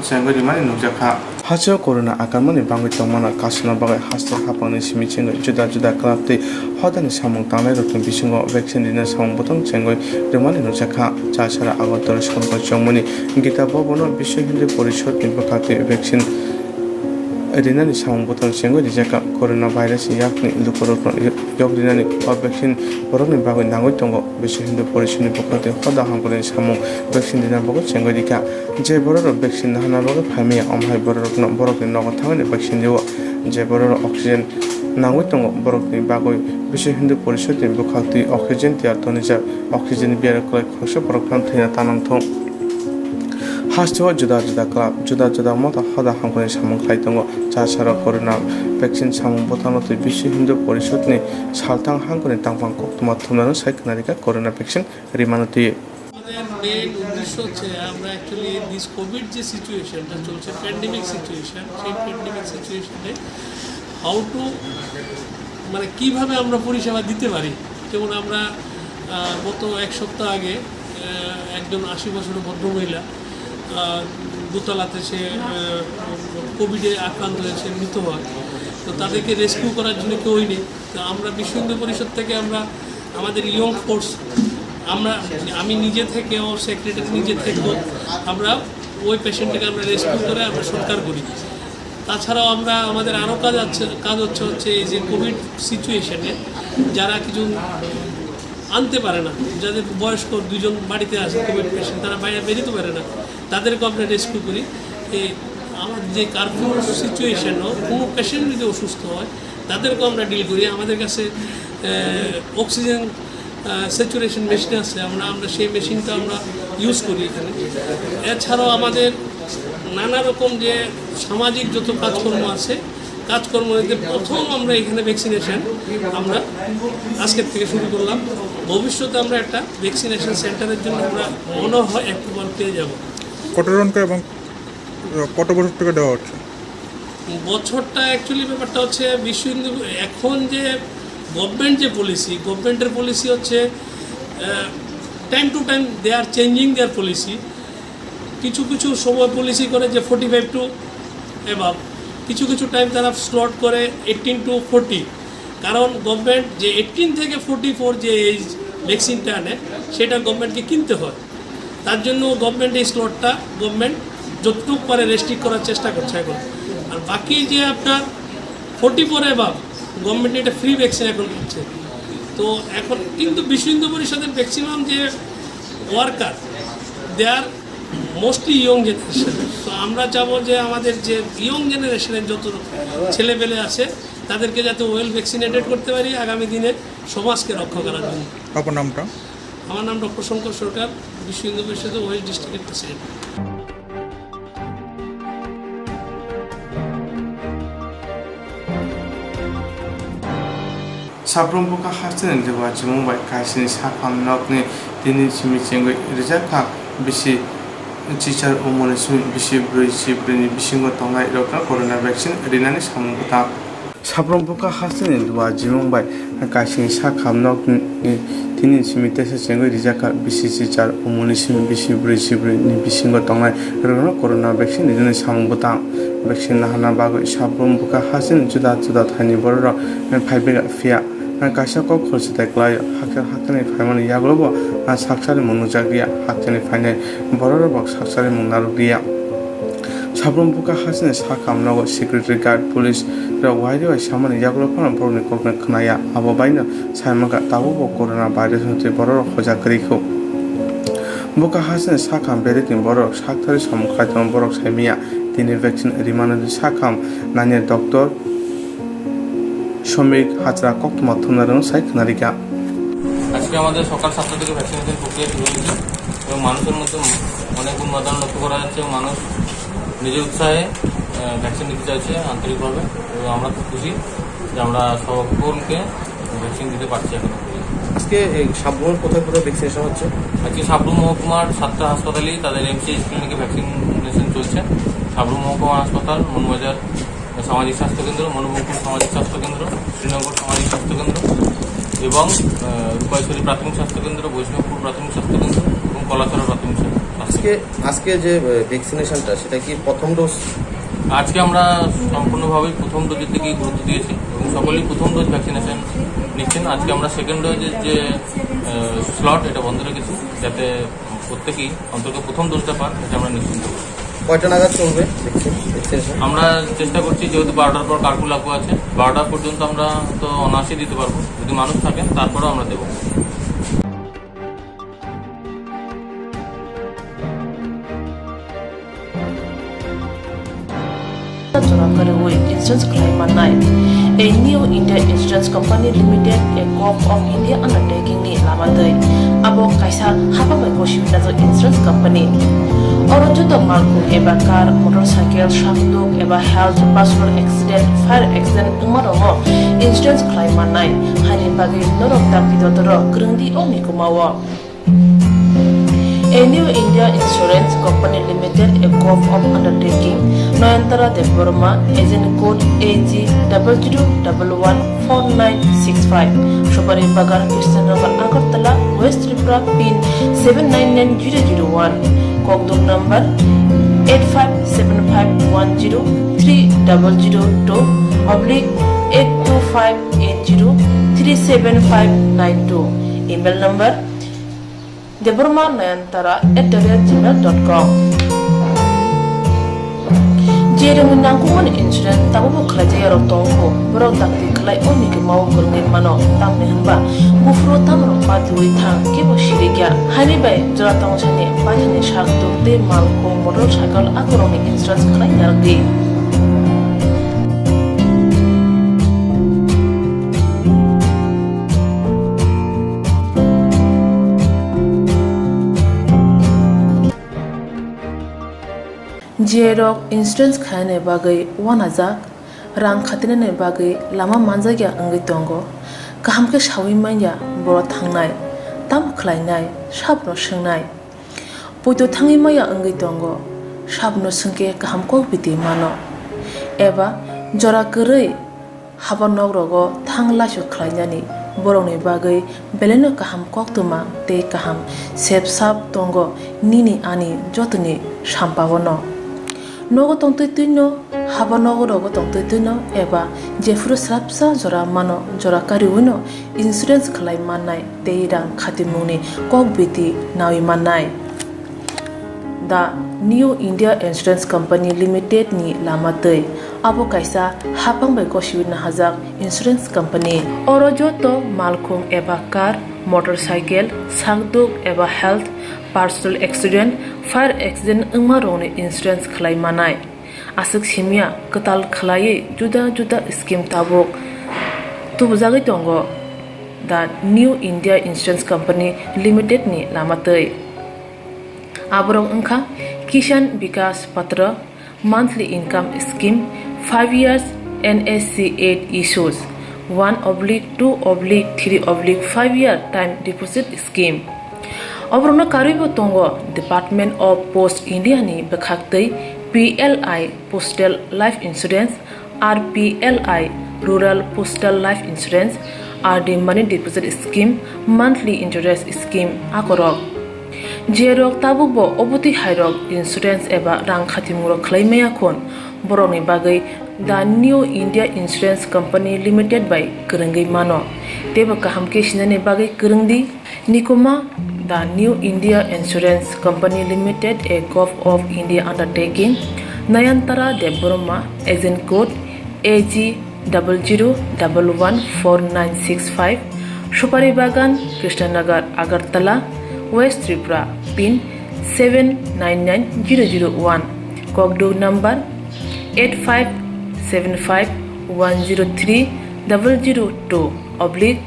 chengwi rimani nukjakha. Hasteo corona akwmani bagwi tongmano kasuna bagwi haste haphangni simi chengwi juda juda club tei hodani samung tangnairokni bisingo vaccine rina samung bwtang chengwi rimani nukjakha. Chasara Agartala Sorkar chongmani Gita Bhavan-o Biswa Hindu Porishodni bwkhaktwi vaccine rinani samung bwtang chengwi rijak kha. Corona virus yakni lukurokno yok rinani o vaccine borokni bagwi nangwi tongo. Biswa Hindu Porishodni bwkhaktwi hoda hamkrai samung vaccine rina bagwi chengwi rikha. Je bororok vaccine nahana bagwi phaimaya, omo hai bororokno borokni nogo thangwi vaccine rio. Je bororok oxygen nangwi tongo, borokni bagwi Biswa Hindu Porishodni bwkhaktwi oxygen tiyar tonijak. Oxygen biyar kwlai khoroksa borok phano thwina tanang thung. Hasteo juda juda club, juda juda motha hoda hamkrai samung khlai tongo. Chasaro corona vaccine samung bwtangno twi Biswa Hindu Porishodni salthang hangkoni tangphang koktwma thumnano sai khna rikha corona vaccine rimano twi. আমাদের মেইন উদ্দেশ্য হচ্ছে আমরা actually this Covid যে সিচুয়েশনটা চলছে, pandemic situation, সেই প্যান্ডেমিক সিচুয়েশনে how to, মানে, কিভাবে আমরা পরিষেবা দিতে পারি। যেমন আমরা, আহ, গত এক সপ্তাহ আগে, আহ, একজন আশি বছরের ভদ্রমহিলা, আহ, দোতলাতে সে, আহ, কোভিডে আক্রান্ত হয়ে সে মৃত হয়। তো তাদেরকে রেস্কিউ করার জন্য কেউই নেই। তো আমরা বিশ্ব হিন্দু পরিষদ থেকে আমরা আমাদের ইয়ং ফোর্স, আমরা, আমি নিজে থেকেও, সেক্রেটারি নিজে থেকেও আমরা ওই পেশেন্টটাকে আমরা রেস্কিউ করে আমরা সৎকার করি। তাছাড়াও আমরা, আমাদের আরও কাজ আছে, কাজ হচ্ছে, হচ্ছে এই যে কোভিড সিচুয়েশনে যারা কিছু আনতে পারে না, যাদের বয়স্ক দুজন বাড়িতে আছে কোভিড পেশেন্ট, তারা বাইরে বেরোতে পারে না, তাদেরকেও আমরা রেস্কিউ করি। এই আমার যে কারফিউ সিচুয়েশনও কোনো পেশেন্ট যদি অসুস্থ হয়, তাদেরকেও আমরা ডিল করি। আমাদের কাছে, আহ, অক্সিজেন, আহ, স্যাচুরেশন মেশিন আছে, আমরা, আমরা সেই মেশিনটা আমরা ইউজ করি এখানে। এছাড়াও আমাদের নানা রকম যে সামাজিক যত কাজকর্ম আছে, কাজকর্ম হইতে প্রথম আমরা এখানে ভ্যাকসিনেশন আমরা আজকের থেকে শুরু করলাম। ভবিষ্যতে আমরা একটা ভ্যাকসিনেশন সেন্টারের জন্য আমরা মনে হয় অ্যাপ্রুভাল পেয়ে যাব। কত জনকে এবং কত বছর থেকে দেওয়া হচ্ছে? বছরটা অ্যাকচুয়ালি ব্যাপারটা হচ্ছে বিশ্ব হিন্দু, এখন যে গভর্নমেন্ট যে পলিসি, গভর্নমেন্টের পলিসি হচ্ছে time to time they are changing their policy। কিছু কিছু সময় পলিসি করে যে ফর্টি ফাইভ টু অ্যাবাভ, কিছু কিছু টাইম তারা স্লট করে এইটিন টু ফর্টি। কারণ গভর্নমেন্ট যে এইটিন থেকে ফর্টি ফোর যে এজ ভ্যাকসিনটা আনে, সেটা গভর্নমেন্টকে কিনতে হয়। তার জন্য গভর্নমেন্ট এই স্লটটা গভর্নমেন্ট যতটুকু পারে রেস্ট্রিক্ট করার চেষ্টা করছে এখন। আর বাকি যে আপনার ফর্টি ফোর অ্যাবাভ, গভর্নমেন্ট এটা ফ্রি ভ্যাকসিন এখন দিচ্ছে। তো এখন কিন্তু বিশ্ব হিন্দু পরিষদের ম্যাক্সিমাম যে worker, they are mostly young generation। তো আমরা চাবো যে আমাদের যে ইয়ং জেনারেশনের যত ছেলেপেলে আছে, তাদেরকে যাতে ওয়েল ভ্যাকসিনেটেড করতে পারি, আগামী দিনে সমাজকে রক্ষা করার জন্য। আপনার নামটা? আমার নাম ডক্টর শঙ্কর সরকার, বিশ্ব হিন্দু পরিষদের ওয়েস্ট ডিস্ট্রিক্টের president. Sabrum bwkha hasteni duwa chimung bai kaisini saphang nokni tini simi chengwi rijak kha bisi chichar umoni simi bisi bwrwi si bwrwini bisingo tongnai rokno corona vaccine rinani samung bwtang. Sabrum bwkha hasteni duwa chimung bai kaisini saphang nokni tini simi tesa chengwi rijak kha bisi chichar umoni simi bisi bwrwi si bwrwini bisingo tongnai rokno corona vaccine rinani samung bwtang. Vaccine nahana bagwi sabrum bwkha hasteni juda juda thaini bororok phaibaikha, phiya kaisa kok khorchi tai kwlaio. Hakhe, hakheni phaimani yagulobo saksa rimung nukjakya. Hakheni phainai bororokbo saksa rimung narwkya. Sabrum buka hasteni sakham nogo security guard police rok wairi bai samani yagulo phano borokni kokno khwnaya, abo baino sai mankha tabukbo corona virus no twi bororok hojak kwrwi kho. Buka hasteni sakham beretni bororok sakthari samung khlai tongo, borok sai manya tini vaccine rimano twi sakham nanya doctor Shomik Hachra koktwma thumnarokno sai khwnarikha. আজকে আমাদের সকাল সাতটা থেকে ভ্যাকসিনেশন প্রক্রিয়া শুরু হয়েছে এবং মানুষের মধ্যে অনেক উন্মাদনা লক্ষ্য করা যাচ্ছে। মানুষ নিজে উৎসাহে, আহ, ভ্যাকসিন নিতে চাইছে আন্তরিকভাবে এবং আমরা খুব খুশি যে আমরা সকলকে ভ্যাকসিন দিতে পারছি এখনো পর্যন্ত। আজকে এই সাবরুমের কোথায় কোথায় ভ্যাকসিনেশন হচ্ছে? আজকে সাবরুম মহকুমার সাতটা হাসপাতালেই তাদের এমসিএইচ ক্লিনিকে ভ্যাকসিনেশন চলছে। সাবরুম মহকুমা হাসপাতাল, মনুবাজার সামাজিক স্বাস্থ্য কেন্দ্র, মনুপুকুর সামাজিক স্বাস্থ্য কেন্দ্র, শ্রীনগর সামাজিক স্বাস্থ্য কেন্দ্র এবং, আহ, রূপাইছড়ি প্রাথমিক স্বাস্থ্য কেন্দ্র, বৈষ্ণবপুর প্রাথমিক স্বাস্থ্য কেন্দ্র এবং কলাছড়া প্রাথমিক স্বাস্থ্য কেন্দ্র। আজকে, আজকে যে, আহ, ভ্যাকসিনেশনটা, সেটা কি প্রথম ডোজ? আজকে আমরা সম্পূর্ণভাবেই প্রথম ডোজের দিকেই গুরুত্ব দিয়েছি এবং সকলেই প্রথম ডোজ ভ্যাকসিনেশন নিচ্ছেন। আজকে আমরা সেকেন্ড ডোজের যে, আহ, স্লট, এটা বন্ধ রেখেছি, যাতে প্রত্যেকেই অন্তত প্রথম ডোজটা পান, এটা আমরা নিশ্চিন্ত করব। কয়টা নাগাদ চলবে ভ্যাকসিন, ভ্যাকসিনেশন? আমরা চেষ্টা করছি, যেহেতু বারোটার পর কারফিউ লাগু আছে, বারোটা পর্যন্ত আমরা তো অনায়াসেই দিতে পারবো, যদি মানুষ থাকেন তারপরেও আমরা দেবো। Jora kwrwi insurance khlai mannai. A New India Insurance Company Limited, a Gov of India undertaking ni lama twi. Abo kaisa hapha bai gosiwi najak insurance company. Oro joto malkhung eba car, motorcycle, sakduk eba health, personal accident, fire accident wngma rokno insurance khlai mannai. Haini bagwi norok dakti dotoro kwrwngdi o nikumao. A New India Insurance Company Limited, a Gov of undertaking, Nayantara Debbarma, agent code A G double zero double one four nine six five, Subari Bagan, Krishnanagar, Agartala, West Tripura, pin seven nine nine zero zero one, Kokdum number eight five seven five one zero three double zero two oblique eight two five eight zero three seven five nine two, email number Debbarma Nayantara at the rate gmail dot com. Je rwngwi nangkukmani insurance tabukbo khlaijak yarok tongkho, borok dakti khlai o nikumao kwrwngwi mano, tamni hwnba buphuru tamrok patiwi thang kebo sirikya. Haini bai jora tongsani paithani sak tuk tei malkhung motorcycle akorokni insurance khlai narwkdi. Jerok insurance khainani bagwi uanajak, rang khatinani bagwi lama manjakya wngwi tongo. Kaham khe saui manya borok thangnai, tamo khlainai, sabno swngnai. Poito thangwi maya wngwi tongo, sabno swngkhe kaham kok biti mano. Eba jora kwrwi haba nogrogo thang laisu khlainani borokni bagwi belaino kaham koktwma tei kaham sep sap tongo nini ani jotoni sampao no. Nogo tongtwi twino, haba nogo rogo tongtwi twino eba jephuru swrapsa jora mano, jora kariwino insurance khlai mannai tei rang khatimungni kok biti naui mannai. The New India Insurance Company Limited ni lama twi. Abo kaisa haphang bai gosiwi nahajak insurance company. Oro joto malkhung eba car, motorcycle, sakduk eba health, personal accident, fire accident wngma rokni insurance khlai manai. Aswk simya kwtal khlaiwi juda juda scheme tabuk tubujagwi tongo the New India Insurance Company Limited ni lama twi. Aborok wngkha Kisan Vikas Patra, monthly income scheme, five years N S C eight issues, one oblique two oblique three oblique five year time deposit scheme. Oborokno karwibo tongo Department of Post India ni bwkhaktwi P L I Postal Life Insurance, R P L I Rural Postal Life Insurance, R D Money Deposit Scheme, Monthly Interest Scheme akorok. Jerok tabukbo obotwi hairok insurance eba rang khatimung rok khlai maya khun, borokni bagwi The New India Insurance Company Limited bai kwrwngwi mano. Teibo kaham khe sinani bagwi kwrwngdi. Nikuma, The New India Insurance Company Limited, a Gov of India undertaking. Nayantara Debbarma, agent code A G double zero double one four nine six five, Supari Bagan, Krishnanagar, Agartala, West Tripura, pin seven nine nine zero zero one, Kokduk number eight five seven five one zero three double zero two oblique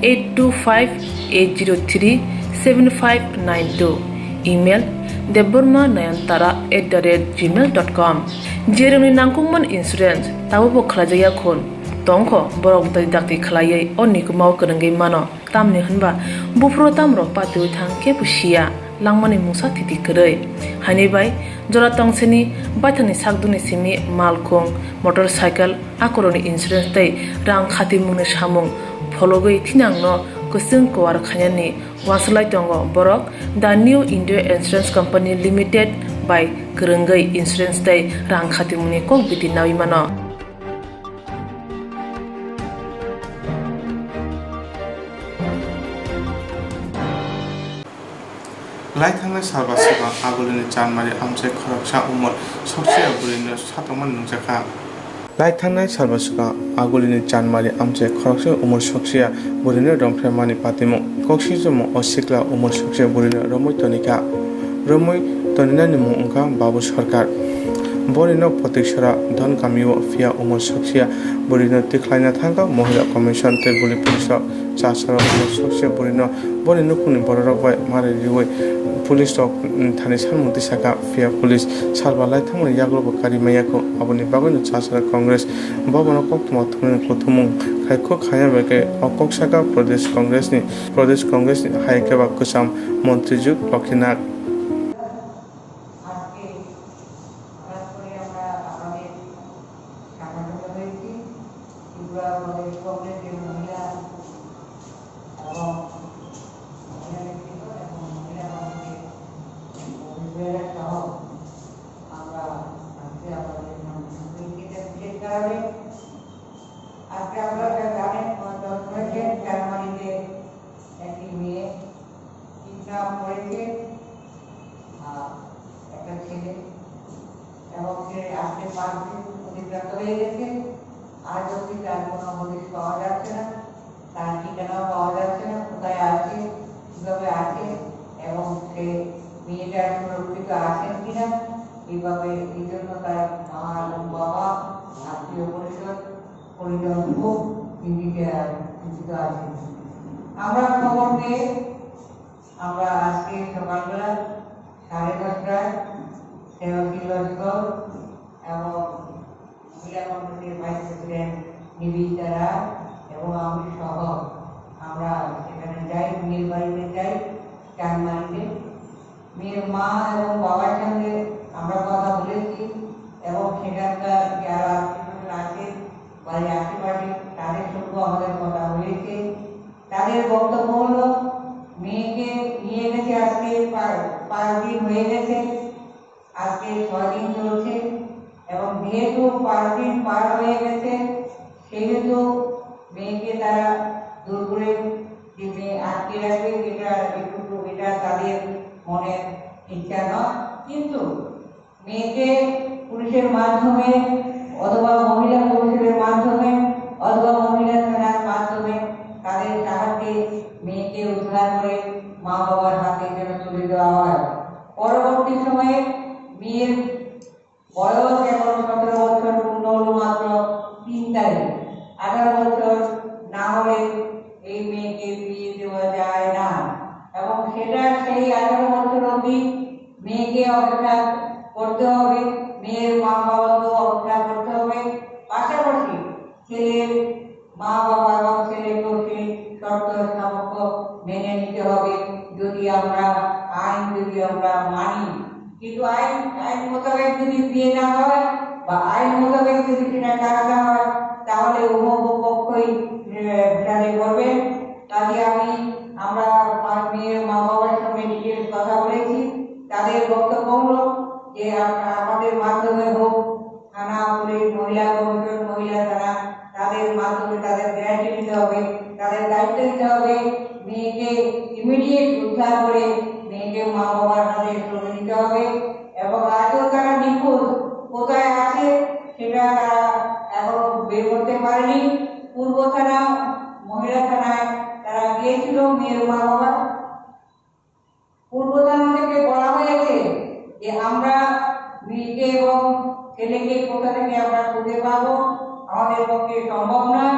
eight two five eight zero three seven five nine two, email debbarma nayantara at the rate gmail dot com. Jeremni nangkukmani insurance tabukbo khlaijakya khun tongkho, borok dakti dakti khlaiwi o nikumao kwrwngwi mano. Tamni hwnba buphuru tamrok patiwi thang kebo siya, langmani mungsa thiti kwrwi. Haini bai jora tongseni baithangni sakdukni simi malkhung, motorcycle, akorokni insurance tei rang khatimungni samung phologwi thinangno kwchwng kuar khainani uansuk lai tongo borok. The New India Insurance Company Limited bai kwrwngwi insurance tei rang khatimungni kok biti naui mano. Lai thangnai salba swkang Agulini Chanmari amchai khoroksa umor sokchiya bwrwino satokmani nukjakha. Lai thangnai salba swkang Agulini Chanmari amchai khoroksa umor sokchiya bwrwino romphre mani patimung. Koksijwmung o sikla umor sokchiya bwrwino romwi tonikha. Romwi toninani mung wngkha Babu Sarkar. Boni nok Photiksora Dhonkamio phiya umor sokchiya bwrwino tikhlaina thangkha Mohila Commission tei Guli Police rok. Chasaro umor sokchiya bwrwino boni nukhungni bororok bai mari riwi police rok thani sanmung tisakha, phiya police salba lai thangmani yagulobo kari maya kho. Aboni bagwino Chasaro Congress bobono koktwma thumnani kuthumung khai kho, khaya bai khe o kok saka Pradesh Congress ni, Pradesh Congress ni hai khe ba kwcham montri jwk Lokhinath. আজকে হঠাৎ করে আমরা আমাদের সংগঠিত হয়েছি ত্রিপুরা প্রদেশ কংগ্রেসের মহিলা এবং মহিলা নেতৃত্ব এবং মহিলা কমিটির অফিস বেয়ারার সহ আমরা আজকে আপনাদের সামনে হয়েছি। এটা বিশেষ কারণে আজকে আপনারা জানেন, মঞ্চ হয়েছে জার্মানিতে একটি মেয়ে কিডন্যাপ করেছে, আহ, একটা ছেলে, এবং সে আজকে পাঁচ দিন অতিক্রান্ত হয়ে গেছে। আজ অবধি তার কোনো হদিশ পাওয়া যাচ্ছে না, তার ঠিকানাও পাওয়া যাচ্ছে না, কোথায় আছে, কিভাবে আছে, এবং সে মেয়েটা সুরক্ষিত আছেন কিনা, এইভাবে এই জন্য তার মা এবং বাবা, আত্মীয় পরিষদ, পরিজন খুব চিন্তিত, চিন্তিত আছেন। আমরা খবর পেয়ে আমরা আজকে সকালবেলা সাড়ে দশটায় সেবাশ্রী লস্কর এবং মহিলা কংগ্রেসের ভাইস প্রেসিডেন্ট নিবেদিতা রায় এবং আমি সহ আমরা সেখানে যাই, মেয়ের বাড়িতে যাই চানমারিতে। মেয়ের মা এবং বাবার সঙ্গে আমরা কথা বলেছি এবং সেখানকার যারা আত্মীয় স্বজন আছেন বাড়ির আশেপাশে, তাদের সঙ্গেও আমাদের কথা হয়েছে। তাদের বক্তব্য হলো, মেয়েকে নিয়ে গেছে আজকে পা-, পাঁচ দিন হয়ে গেছে, আজকে ছয় দিন চলছে এবং যেহেতু পাঁচ দিন পার হয়ে গেছে, সেহেতু মেয়েকে তারা দূর করে যে মেয়ে আটকে রাখবে, এটা একটু, এটা তাদের মনের ইচ্ছা নয়। কিন্তু মেয়েকে পুলিশের মাধ্যমে অথবা মহিলা কমিশনের মাধ্যমে অথবা মহিলা থানার মাধ্যমে তাদের সাহায্যে মেয়েকে উদ্ধার করে মা বাবার হাতে যেন তুলে দেওয়া হয়। পরবর্তী সময়ে মেয়ের বয়স এখন সতেরো বছর পূর্ণ হলো মাত্র তিন তারিখ। আঠারো বছর না হলে এই মেয়েকে বিয়ে দেওয়া যায় না, এবং সেটা সেই আঠারো বছর অবধি মেয়েকে অপেক্ষা করতে হবে, মেয়ের মা বাবাকেও অপেক্ষা করতে হবে। পাশাপাশি ছেলের মা বাবা এবং ছেলেকেও সেই শর্ত সাপেক্ষ মেনে নিতে হবে, যদি আমরা আইন, যদি আমরা মানি। কিন্তু আইন, আইন মোতাবেক যদি বিয়ে না হয় বা আইন মোতাবেক যদি সেটা করা না হয়, তাহলে উভয় পক্ষই, এ, বিপদে পড়বে। কাজে আমি, আমরা মা-, মেয়ের মা বাবার সঙ্গে ডিটেলস কথা বলেছি। তাদের বক্তব্য হলো যে আম-, আমাদের মাধ্যমে হোক, থানা, পুলিশ, মহিলা কমিশন, মহিলা থানা, তাদের মাধ্যমে তাদের গ্যারান্টি দিতে হবে, তাদের দায়িত্ব দিতে হবে। মেয়েকে ইমিডিয়েট উদ্ধার করে মেয়েকে মা বাবার হাতে তুলে দিতে হবে। এবং আজও তারা নিখোঁজ, কোথায় আছে সেটা তারা এখনো বের করতে পারেনি। পূর্ব থানা, মহিলা থানায় তারা গিয়েছিল মেয়ের মা বাবা। পূর্ব থানা থেকে বলা হয়েছে যে আমরা মেয়েকে এবং ছেলেকে কোথা থেকে আমরা খুঁজে পাবো, আমাদের পক্ষে সম্ভব নয়,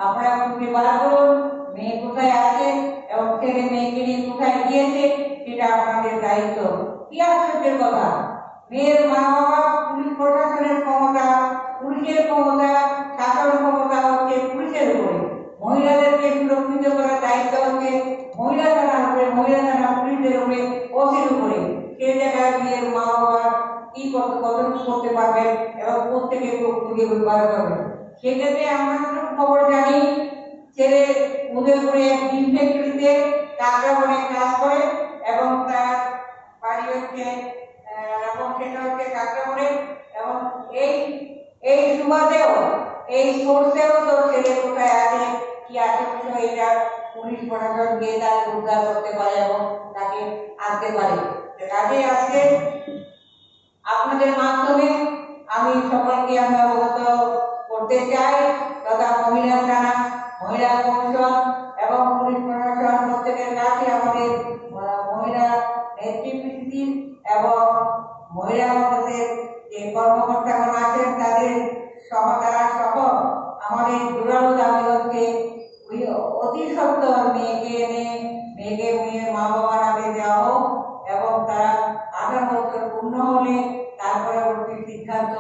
আপনারা খুঁজে বার করুন মেয়ে কোথায় আছে এবং ছেলে মেয়েকে নিয়ে কোথায় গিয়েছে, সেটা আপনাদের দায়িত্ব। কি আশ্চর্যের কথা! মেয়ের মা বাবা, পুলিশ প্রশাসনের ক্ষমতা, পুলিশের ক্ষমতা, শাসন ক্ষমতা হচ্ছে পুলিশের উপরে। মহিলাদেরকে সুরক্ষিত করার দায়িত্ব হচ্ছে মহিলা থানার উপরে, মহিলা থানা পুলিশদের উপরে, ওসির উপরে। সেই জায়গায় মেয়ের মা বাবা কি করতে, কতটুকু করতে পারবেন এবং কোথেকে খুঁজে বার করবেন। সেক্ষেত্রে আমরা যতটুকু খবর জানি, ছেলে উদয়পুরে এক ডিম ফ্যাক্টরিতে কাঁকড়া বনে কাজ করে এবং তার বাড়ি হচ্ছে, আহ, এবং সেটা হচ্ছে কাঁকড়াবনে। এবং এই, এই সুবাদেও, এই সোর্সেও তো ছেলে কোথায় আছে, কি আছে বিষয়, এটা পুলিশ প্রশাসন গিয়ে তাকে উদ্ধার করতে পারে এবং তাকে আনতে পারে। তো কাজেই আজকে আপনাদের মাধ্যমে আমি সকলকে আমি অবগত করতে চাই, তথা মহিলা থানা, মহিলা কমিশন এবং পুলিশ প্রশাসন প্রত্যেকের কাছে আমাদের, আহ, মহিলা নেতৃবৃন্দ এবং মহিলা কংগ্রেসের যে কর্মকর্তাগণ আছেন তাদের সহ, তারা সহ আমাদের জোরালো দাবি হচ্ছে ওই অতি সত্বর মেয়েকে এনে মেয়েকে মেয়ের মা বাবা নামে দেওয়া হোক এবং তারা আঠারো বছর পূর্ণ হলে তার পরবর্তী সিদ্ধান্ত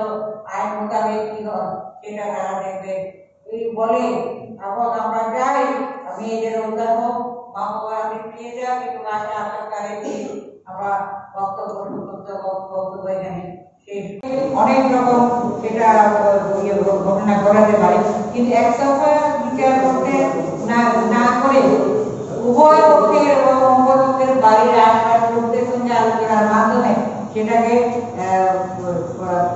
আইন মোতাবেক কি হয় সেটা তারা দেখবে। এই বলে এবং আমরা চাই মেয়েদের উদ্ধার হোক, মা বাবা আমাদের ফিরে যাক এবং আশা আশা করে কি আমরা বক্তব্য সংক্ষিপ্ত বক-, বক্তব্য এখানে অনেক রকম সেটা, আহ, ইয়ে ঘটনা ঘটাতে পারে, কিন্তু এক দফা বিচার করতে না, না করে উভয় পক্ষের এবং উভয় পক্ষের বাড়ির আশপাশ লোকদের সঙ্গে আলোচনার মাধ্যমে সেটাকে, আহ,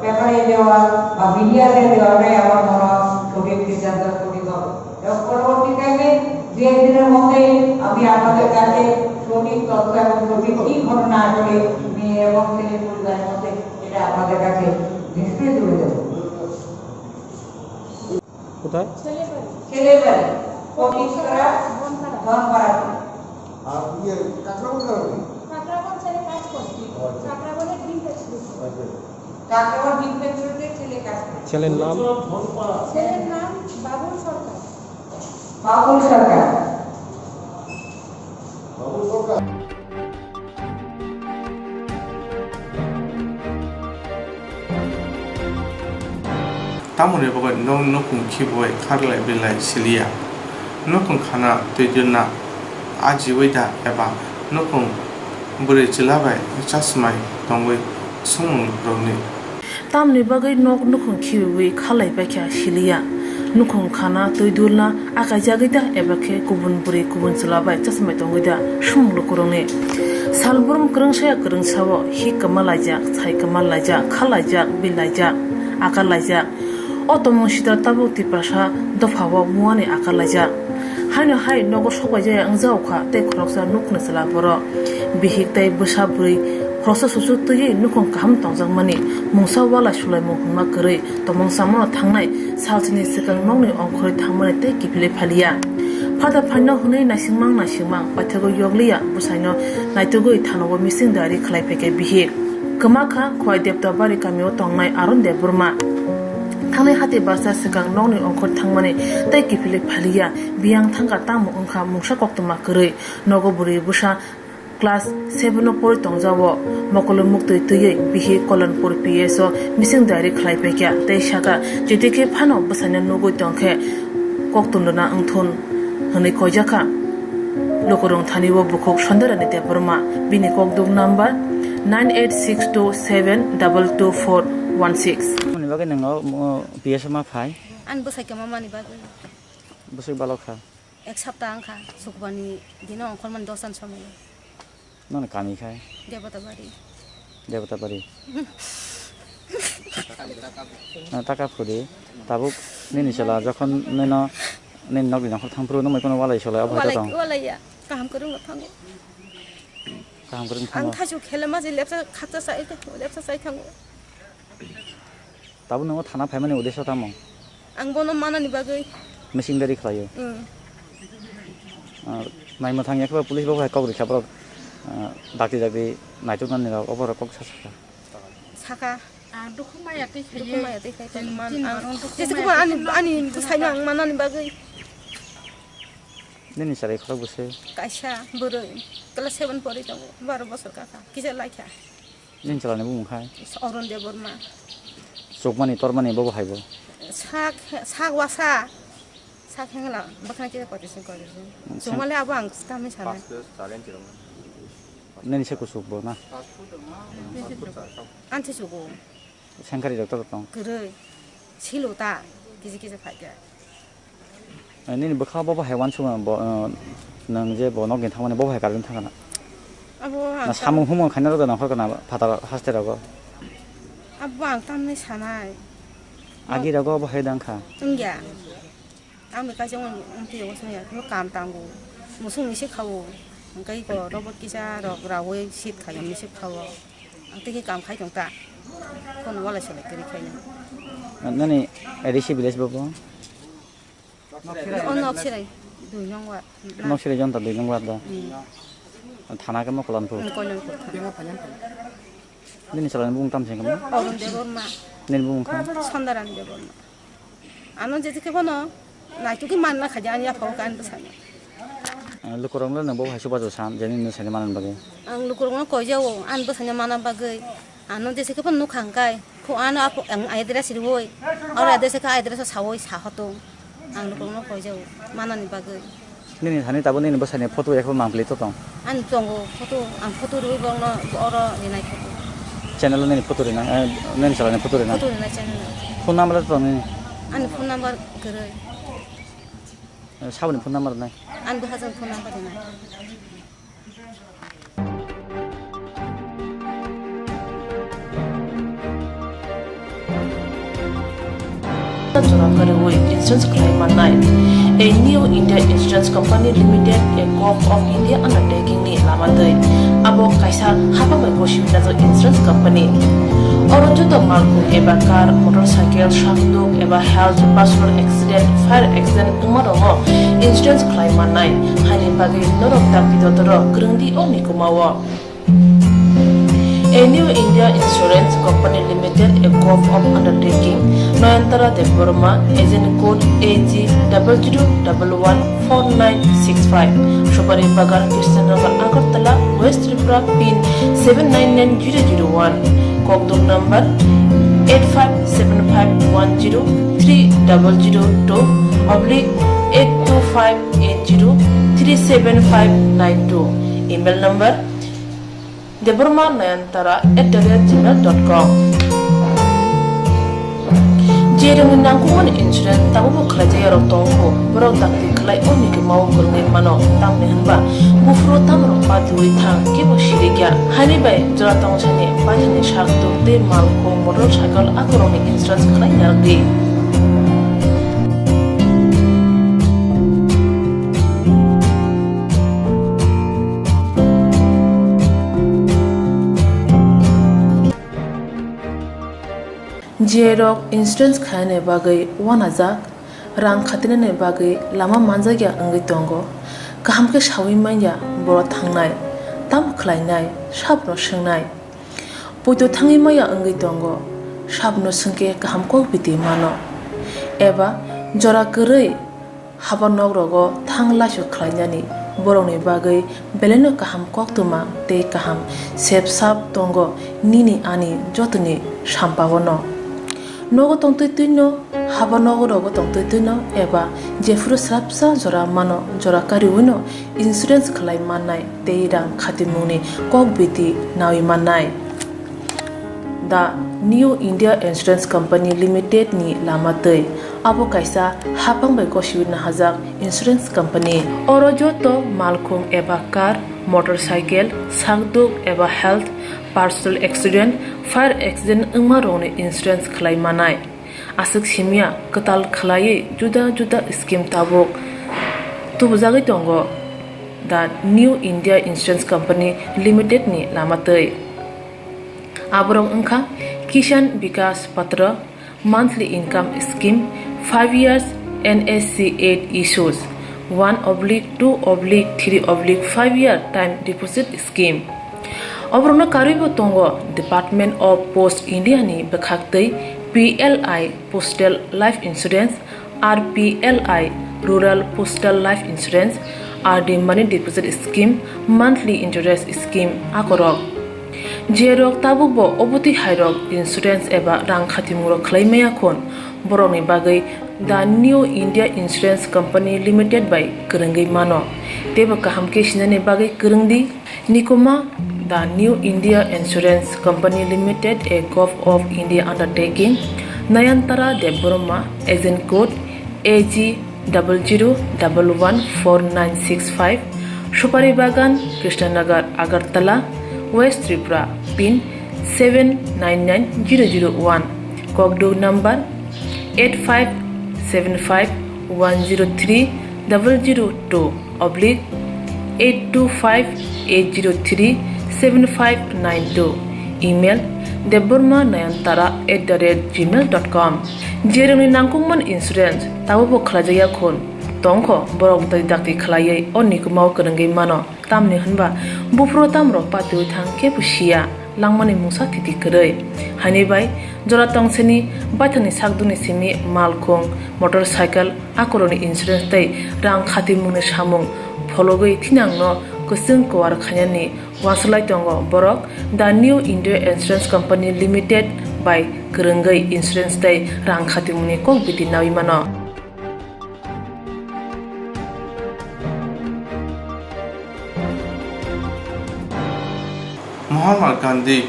পেপারে দেওয়া বা মিডিয়াতে দেওয়াটাই আমার মনে হয় সঠিক সিদ্ধান্ত, সঠিক হবে। এবং পরবর্তী টাইমে দু একদিনের মধ্যে আমি আপনাদের কাছে সঠিক তথ্য এবং সঠিক কি ঘটনা আসলে মেয়ে এবং ছেলে পরিবারের মধ্যে এটা আপনাদের কাছে নিশ্চয়ই তুলে দেবো। কোথায়? ছেলের বাড়ি। ছেলের বাড়ি। ফটিকছড়া, ধনপাড়া। আর ইয়ে, কাঁকড়াবন কার বাড়ি? কাঁকড়াবন ছেলে কাজ করছে। ও, আচ্ছা। কাঁকড়াবনের ডিম বেচছে। আচ্ছা। কাঁকড়াবন ডিম বেচছে, ছেলে কাজ করছে। ছেলের নাম? ছেলের নাম বাবুল সরকার। বাবুল সরকার। Tamoni bagwi nok nukhung khibiui kharlai bilai siliya. Nukhung khana twi dirna ajiui da eba nukhung bwrwi chwla bai chasmai tongwi swngmung rwni. Tamni bagwi nok nukhung khibiui khalai paikha siliya. Nukhung khana twi dulna akaijagwi da eba khe kubun bwrwi kubun chwla bai chasmai tongwi da swngmung lukurokni. Salbrum kwrwngsaya kwrwngsao hi kwma laijak, sai kwma laijak, kha laijak, bil laijak, akar laijak. O tongmung sitra tabuk Tiprasa dophao muani akar laijak. Haino hai nogo sokbaijaya wngjago kha tei khoroksa nukhungni chwla borok. Bihik tei bwsa bwrwi khoroksa chuchuk twiwi nukhung kaham tongjakmani mungsa walai sulaimung hwnma kwrwi tongmung chamano thangnai salsini swkang nokni ongkhorwi thangmani tei kiphilwi phaliya. Phada phaino hwnwi naisingmang naisingmang paithakgo yokliya bwsaino naitugwi thanogo mising diary khlai phaikha bihik. Kwma kha Khowai Debtabari kamio tongnai Aron Debbarma. Thangnai hati barsa swkang nokni ongkhor thangmani tei kiphilwi phaliya, biyang thangkha tamo wngkha mungsa koktwma kwrwi. Nogo bwrwi bwsa class seven o porwi tongjago. Mokolo muktwi twiwi bihik Kolonpur P S o mising diary khlai paikha tei sakha, jeti khe phano bwsaino nugwi tongkhe kok tunduna wngthun hwnwi koijakha. Lukurung thani o bukhuk Sonderani Debbarma, bini kokduk number nine eight six two seven double two four one six. Mani bagwi nwngo, uh, P S o ma phai? Ani bwsai kwma mani bagwi. Bwsai balok kha? Ek sapta wngkha, Sukbarni dino ongkhormani dosan somoi. Noni kami khai? Debota bari. Debota bari. Na taka phuri, tabuk nini chwla jokhon nino, nini nokni nongkhor thangphuru, nungbai kono walai solai, obo hai Walai, tong? Walai ya, kaham kwrwng no thango. Kaham kwrwng thango? Ang thaisu khele ma je lepsa khaksa sai, lepsa sai thango. Abo nwngo thana phaimani uddesyo tamo? Ang bono manani bagwi. Misingdari khlaio. Mm. Ah, naimwthang ya khe ba police bo hai kok rikha borok, ah, dakti dakti naituknani rok obo rok kok sa sakha. Saka. Ah, dukhu maya twi khaiye. Dukhu maya twi khai Chini man tin ang. Borok dukhu jese maya ko ani twi ani khaiye. Bwsaino ang manani bagwi. Nini chwrai khorok bwswk? Kaisa bwrwi class seven pori tongo, baro bosor kakha, kisa laikha. Nini chwlani bumung khai? Oron Debbarma. Chukmani tormani bobo haibo? Sak, sak wasa. Sak hengla, bwkhani kisa koitising koitising. Hmm, chukmale abo ang tamni sanai. Nini se kuchuk bo na? Ansi chugo. Sengkari rok to tong. Kwrwi. Silo ta. Kisi kisi phaikha. Eh, nini bwkha bo bahai wansukma bo, eh, nwng je bo nokni thangmani bo bahai karwi thangkha na? Abo ang Na tam- samung humung khaina rwgwi nongkhor kana phatar haste rogo? Abo ang tamni sanai. Agi rogo bo hai dangkha. Wngya. Ang bai kaisa wng, wng phiya wansukya, khe kam tango. Musung ni se khao. Hwnkhe iko robot kisa rok rawi sit khaina ni se khao. Ang tei khe kam khai tong ta. Phone wala selai kwrwi khaina. Nani A D C village bo bo? O Noksirai, dui nong ward. Noksirai jonta dui nong ward da? Hmm. Thana khe mo Kolonpur? Hmm, Kolonpur thana. Nini chwlani bumung tamo se khe mo? Arun Debbarma. Nini bumung khe? Sandaram Debbarma. Ano jeti khe bono naitukgwi manna khaidi ani yapha o khe ani bwsano. Ah, lukurokno nang bo hai subajo san, jeni nini sani manani bagwi? Ang lukurokno koijao ani bwsano mana bagwi. Ano jese khe phano nukha hwnkhe, kho ano apo-, ang address riui, oro address khe address o saui sa hotung. Ang lukurokno koijao manani bagwi. Nini thani tabuk nini bwsani photo ekho mangpili to tong? Ani tongo photo, ang photo riui borokno oro rinai photo. Channel o nini photo rinai, eh, nini chwlani photo rinai? Photo rinai channel o. Phone number to tong nini? Ani phone number kwrwi. Eh, saboni phone number rinai? Ani bwsajani phone number rinai. Jora kwrwi insurance khlai mannai. A New India Insurance Company Limited, a Govt of India undertaking ni lama twi. Abo kaisa hapang bai gosip najak insurance company. Oro joto malkhung eba car, motorcycle, sakduk eba health, personal accident, fire accident wngma rokno insurance khlai mannai. Haini bagwi norok dakti dotoro kwrwngdi o mikumao. A New India Insurance Company Limited, a Govt of undertaking, Nayantara Debbarma, agent code A G double zero double one four nine six five, Subari Bagan, Krishnanagar, Agartala, West Tripura, pin seven nine nine zero zero one, kokduk number eight five seven five one zero three double zero two oblique eight two five eight zero three seven five nine two, email number debbarma nayantara at the rate gmail dot com. Je rwngni nangkukmani insurance tabukbo khlaijak yarok tongo, borok dakti khlai o mikumao kwrwngwi mano, tamni hwnba buphuru tamrok patiui thang kebo sirikya. Haini bai jora tongsani baithangni sakduk tei malkhung, motorcycle akorokni insurance khlai narwkdi. Jerok insurance khainani bagwi uanajak, rang khatinani bagwi lama manjakya wngwi tongo. Kaham khe saui manya borok thangnai, tamo khlainai, sabono swngnai. Poito thangwi maya wngwi tongo, sabono swngkhe kaham kok biti mano. Eba jora kwrwi haba nok rogo thang laisok khlainani borokni bagwi belaino kaham koktwma tei kaham sep sap tongo nini ani jotoni sampaono. Nogo tongtwi twino, haba nogo rogo tongtwi twino eba jephuru swrapsa jora mano, jora kariwino insurance khlai mannai tei rang khatimungni kok biti naui mannai. The New India Insurance Company Limited ni lama twi. Abo kaisa hapang bai gosiwi nahajak insurance company. Oro joto malkhung eba car, motorcycle, sakduk eba health, personal accident, fire accident wngma rokni insurance khlai manai. Aswk simya kwtal khlaiwi juda juda scheme tabuk tubujagwi tongo The New India Insurance Company Limited ni lama twi. Aborok wngkha Kishan Vikas Patra, Monthly income scheme, five years N S C eight issues, one oblique two oblique three oblique five year time deposit scheme. Oborokno karwibo tongo Department of Post India ni bwkhaktwi P L I Postal Life Insurance, R P L I Rural Postal Life Insurance, R D Money Deposit Scheme, Monthly Interest Scheme akorok. Jerok tabukbo obotwi hairok insurance eba rang khatimungrok khlai maya khun, borokni bagwi The New India Insurance Company Limited bai kwrwngwi mano. Teibo kaham khe sinani bagwi kwrwng di. Nikuma, The New India Insurance Company Limited, a Govt of India undertaking, Nayantara Debbarma, Agent Code A G double zero double one four nine six five, Supari Bagan, Krishnanagar, Agartala, West Tripura, pin seven nine nine zero zero one, Kokduk number eight five seven five one zero three double zero two oblique eight two five eight zero three seven five nine two, email debbarma nayantara at the rate gmail dot com. Jerokni nangkukmani insurance tabukbo khlaijakya khun tongkho, borok bwtwi dakti khlaiwi o nikumao kwrwngwi mano. Tamni hwnba buphuru tamrok patiwi thang kebo siya, langmani mungsa thiti kwrwi. Haini bai jora tongseni baithangni sakdukni simi malkhung, motorcycle, akorokni insurance tei rang khatimungni samung phologwi thinangno kwchwng kwar khainani uansuk lai tongo borok The New India Insurance Company Limited bai kwrwngwi insurance tei rang khatimungni kok biti naui mano. Mahatma Gandhi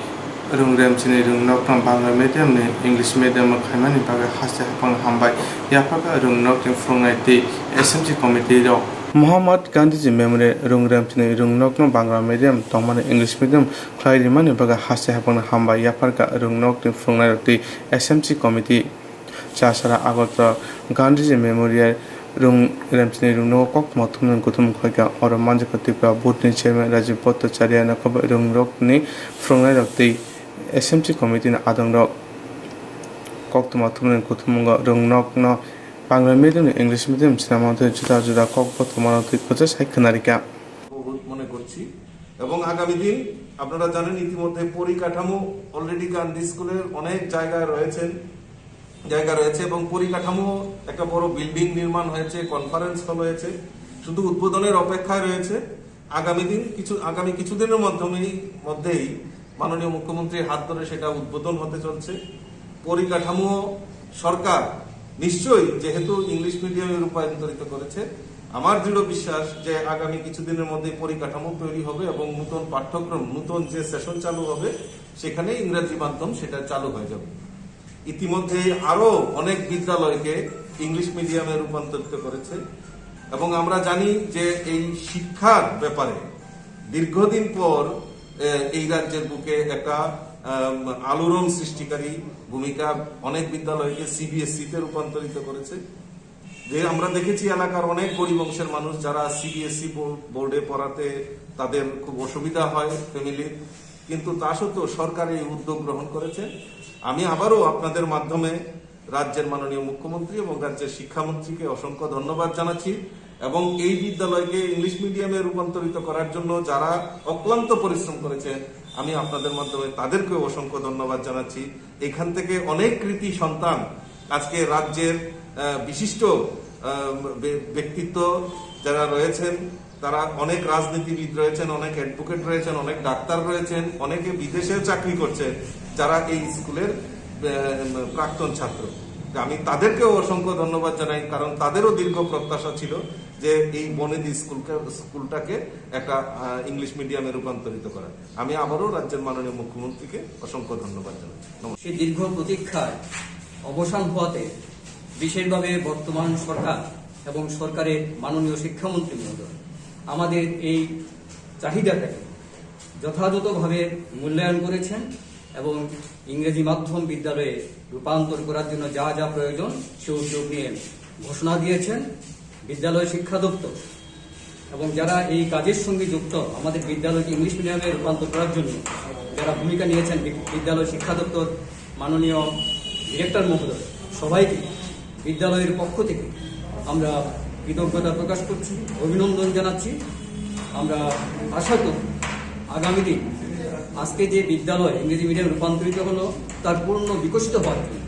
rwngrem chini rwngnokno Bangla medium ni English medium o khaimani bagwi haste haphangno hambai yapharkha rwngnokni phwrwngnai tei S M C committee rok. Mahatma Gandhiji Memorial rwngrem chini rwngnokno Bangla medium tongmani English medium khlai rimani bagwi haste haphangno hambai yapharkha rwngnokni phwrwngnairok tei S M C committee. Chasara Agartala Gandhiji Memorial rwngrem chini rwngnogo koktwma thumnani kuthumung khlaikha. Oro manjakha Tripura Board ni Chairman Rajiv Bhattacharya, nokhobai rwngrokni phwrwngnairok tei S M C committee ni adongrok. Koktwma thumnani kuthumungo rwngnokno Bangla medium ni English medium swnamna tei juda juda kok bothomano twi kwchak sai khwnarikha. বহুত মনে করছি। এবং আগামী দিন আপনারা জানেন, ইতিমধ্যে পরিকাঠামো অলরেডি গান্ধী স্কুলের অনেক জায়গায় রয়েছেন, জায়গা রয়েছে এবং পরিকাঠামো একটা বড় বিল্ডিং নির্মাণ হয়েছে, কনফারেন্স হল হয়েছে, শুধু উদ্বোধনের অপেক্ষায় রয়েছে। আগামী দিন কিছু, আগামী কিছুদিনের মাধ্যমেই, মধ্যেই মাননীয় মুখ্যমন্ত্রীর হাত ধরে সেটা উদ্বোধন হতে চলছে। পরিকাঠামো সরকার নিশ্চয়ই, যেহেতু ইংলিশ মিডিয়ামে রূপান্তরিত করেছে, আমার দৃঢ় বিশ্বাস যে আগামী কিছুদিনের মধ্যেই পরিকাঠামো তৈরি হবে এবং নতুন পাঠ্যক্রম, নতুন যে সেশন চালু হবে, সেখানে ইংরাজি মাধ্যম সেটা চালু হয়ে যাবে। ইতিমধ্যে আরো অনেক বিদ্যালয়কে ইংলিশ মিডিয়ামে রূপান্তরিত করেছে এবং আমরা জানি যে এই শিক্ষার ব্যাপারে দীর্ঘদিন পর, এ, এই রাজ্যের বুকে একটা, আম, আলোড়ন সৃষ্টিকারী ভূমিকা। অনেক বিদ্যালয়কে সিবিএসই তে রূপান্তরিত করেছে। যে আমরা দেখেছি এলাকার অনেক গরিব অংশের মানুষ যারা সিবিএসই বো-, বোর্ডে পড়াতে তাদের খুব অসুবিধা হয় ফ্যামিলির, কিন্তু তা সত্ত্বেও সরকার এই উদ্যোগ গ্রহণ করেছে। আমি আবারও আপনাদের মাধ্যমে রাজ্যের মাননীয় মুখ্যমন্ত্রী এবং রাজ্যের শিক্ষামন্ত্রীকে অসংখ্য ধন্যবাদ জানাচ্ছি এবং এই বিদ্যালয়কে ইংলিশ মিডিয়ামে রূপান্তরিত করার জন্য যারা অক্লান্ত পরিশ্রম করেছেন, আমি আপনাদের মাধ্যমে তাদেরকেও অসংখ্য ধন্যবাদ জানাচ্ছি। এখান থেকে অনেক কৃতি সন্তান আজকে রাজ্যের, আহ, বিশিষ্ট, আহ, ব্য-, ব্যক্তিত্ব যারা রয়েছেন, তারা অনেক রাজনীতিবিদ রয়েছেন, অনেক অ্যাডভোকেট রয়েছেন, অনেক ডাক্তার রয়েছেন, অনেকে বিদেশে চাকরি করছেন, যারা এই স্কুলের, আহ, প্রাক্তন ছাত্র। আমি তাদেরকেও অসংখ্য ধন্যবাদ জানাই, কারণ তাদেরও দীর্ঘ প্রত্যাশা ছিল যে এই বনেদি স্কুলকে, স্কুলটাকে একটা, আহ, ইংলিশ মিডিয়ামে রূপান্তরিত করা। আমি আবারও রাজ্যের মাননীয় মুখ্যমন্ত্রীকে অসংখ্য ধন্যবাদ জানাই। নমস্কার। সেই দীর্ঘ প্রতীক্ষার অবসান হওয়াতে বিশেষভাবে বর্তমান সরকার এবং সরকারের মাননীয় শিক্ষামন্ত্রী মহোদয় আমাদের এই চাহিদাটাকে যথাযথভাবে মূল্যায়ন করেছেন এবং ইংরেজি মাধ্যম বিদ্যালয়ে রূপান্তর করার জন্য যা যা প্রয়োজন সে উদ্যোগ নিয়ে ঘোষণা দিয়েছেন। বিদ্যালয় শিক্ষা দপ্তর এবং যারা এই কাজের সঙ্গে যুক্ত, আমাদের বিদ্যালয়কে ইংলিশ মিডিয়ামে রূপান্তর করার জন্য যারা ভূমিকা নিয়েছেন, বি-, বিদ্যালয় শিক্ষা দপ্তর মাননীয় ডিরেক্টর মহোদয়, সবাইকে বিদ্যালয়ের পক্ষ থেকে আমরা কৃতজ্ঞতা প্রকাশ করছি, অভিনন্দন জানাচ্ছি। আমরা আশা করি আগামী দিন আজকে যে বিদ্যালয় ইংরেজি মিডিয়ামে রূপান্তরিত হলো, তার পূর্ণ বিকশিত হওয়ার জন্য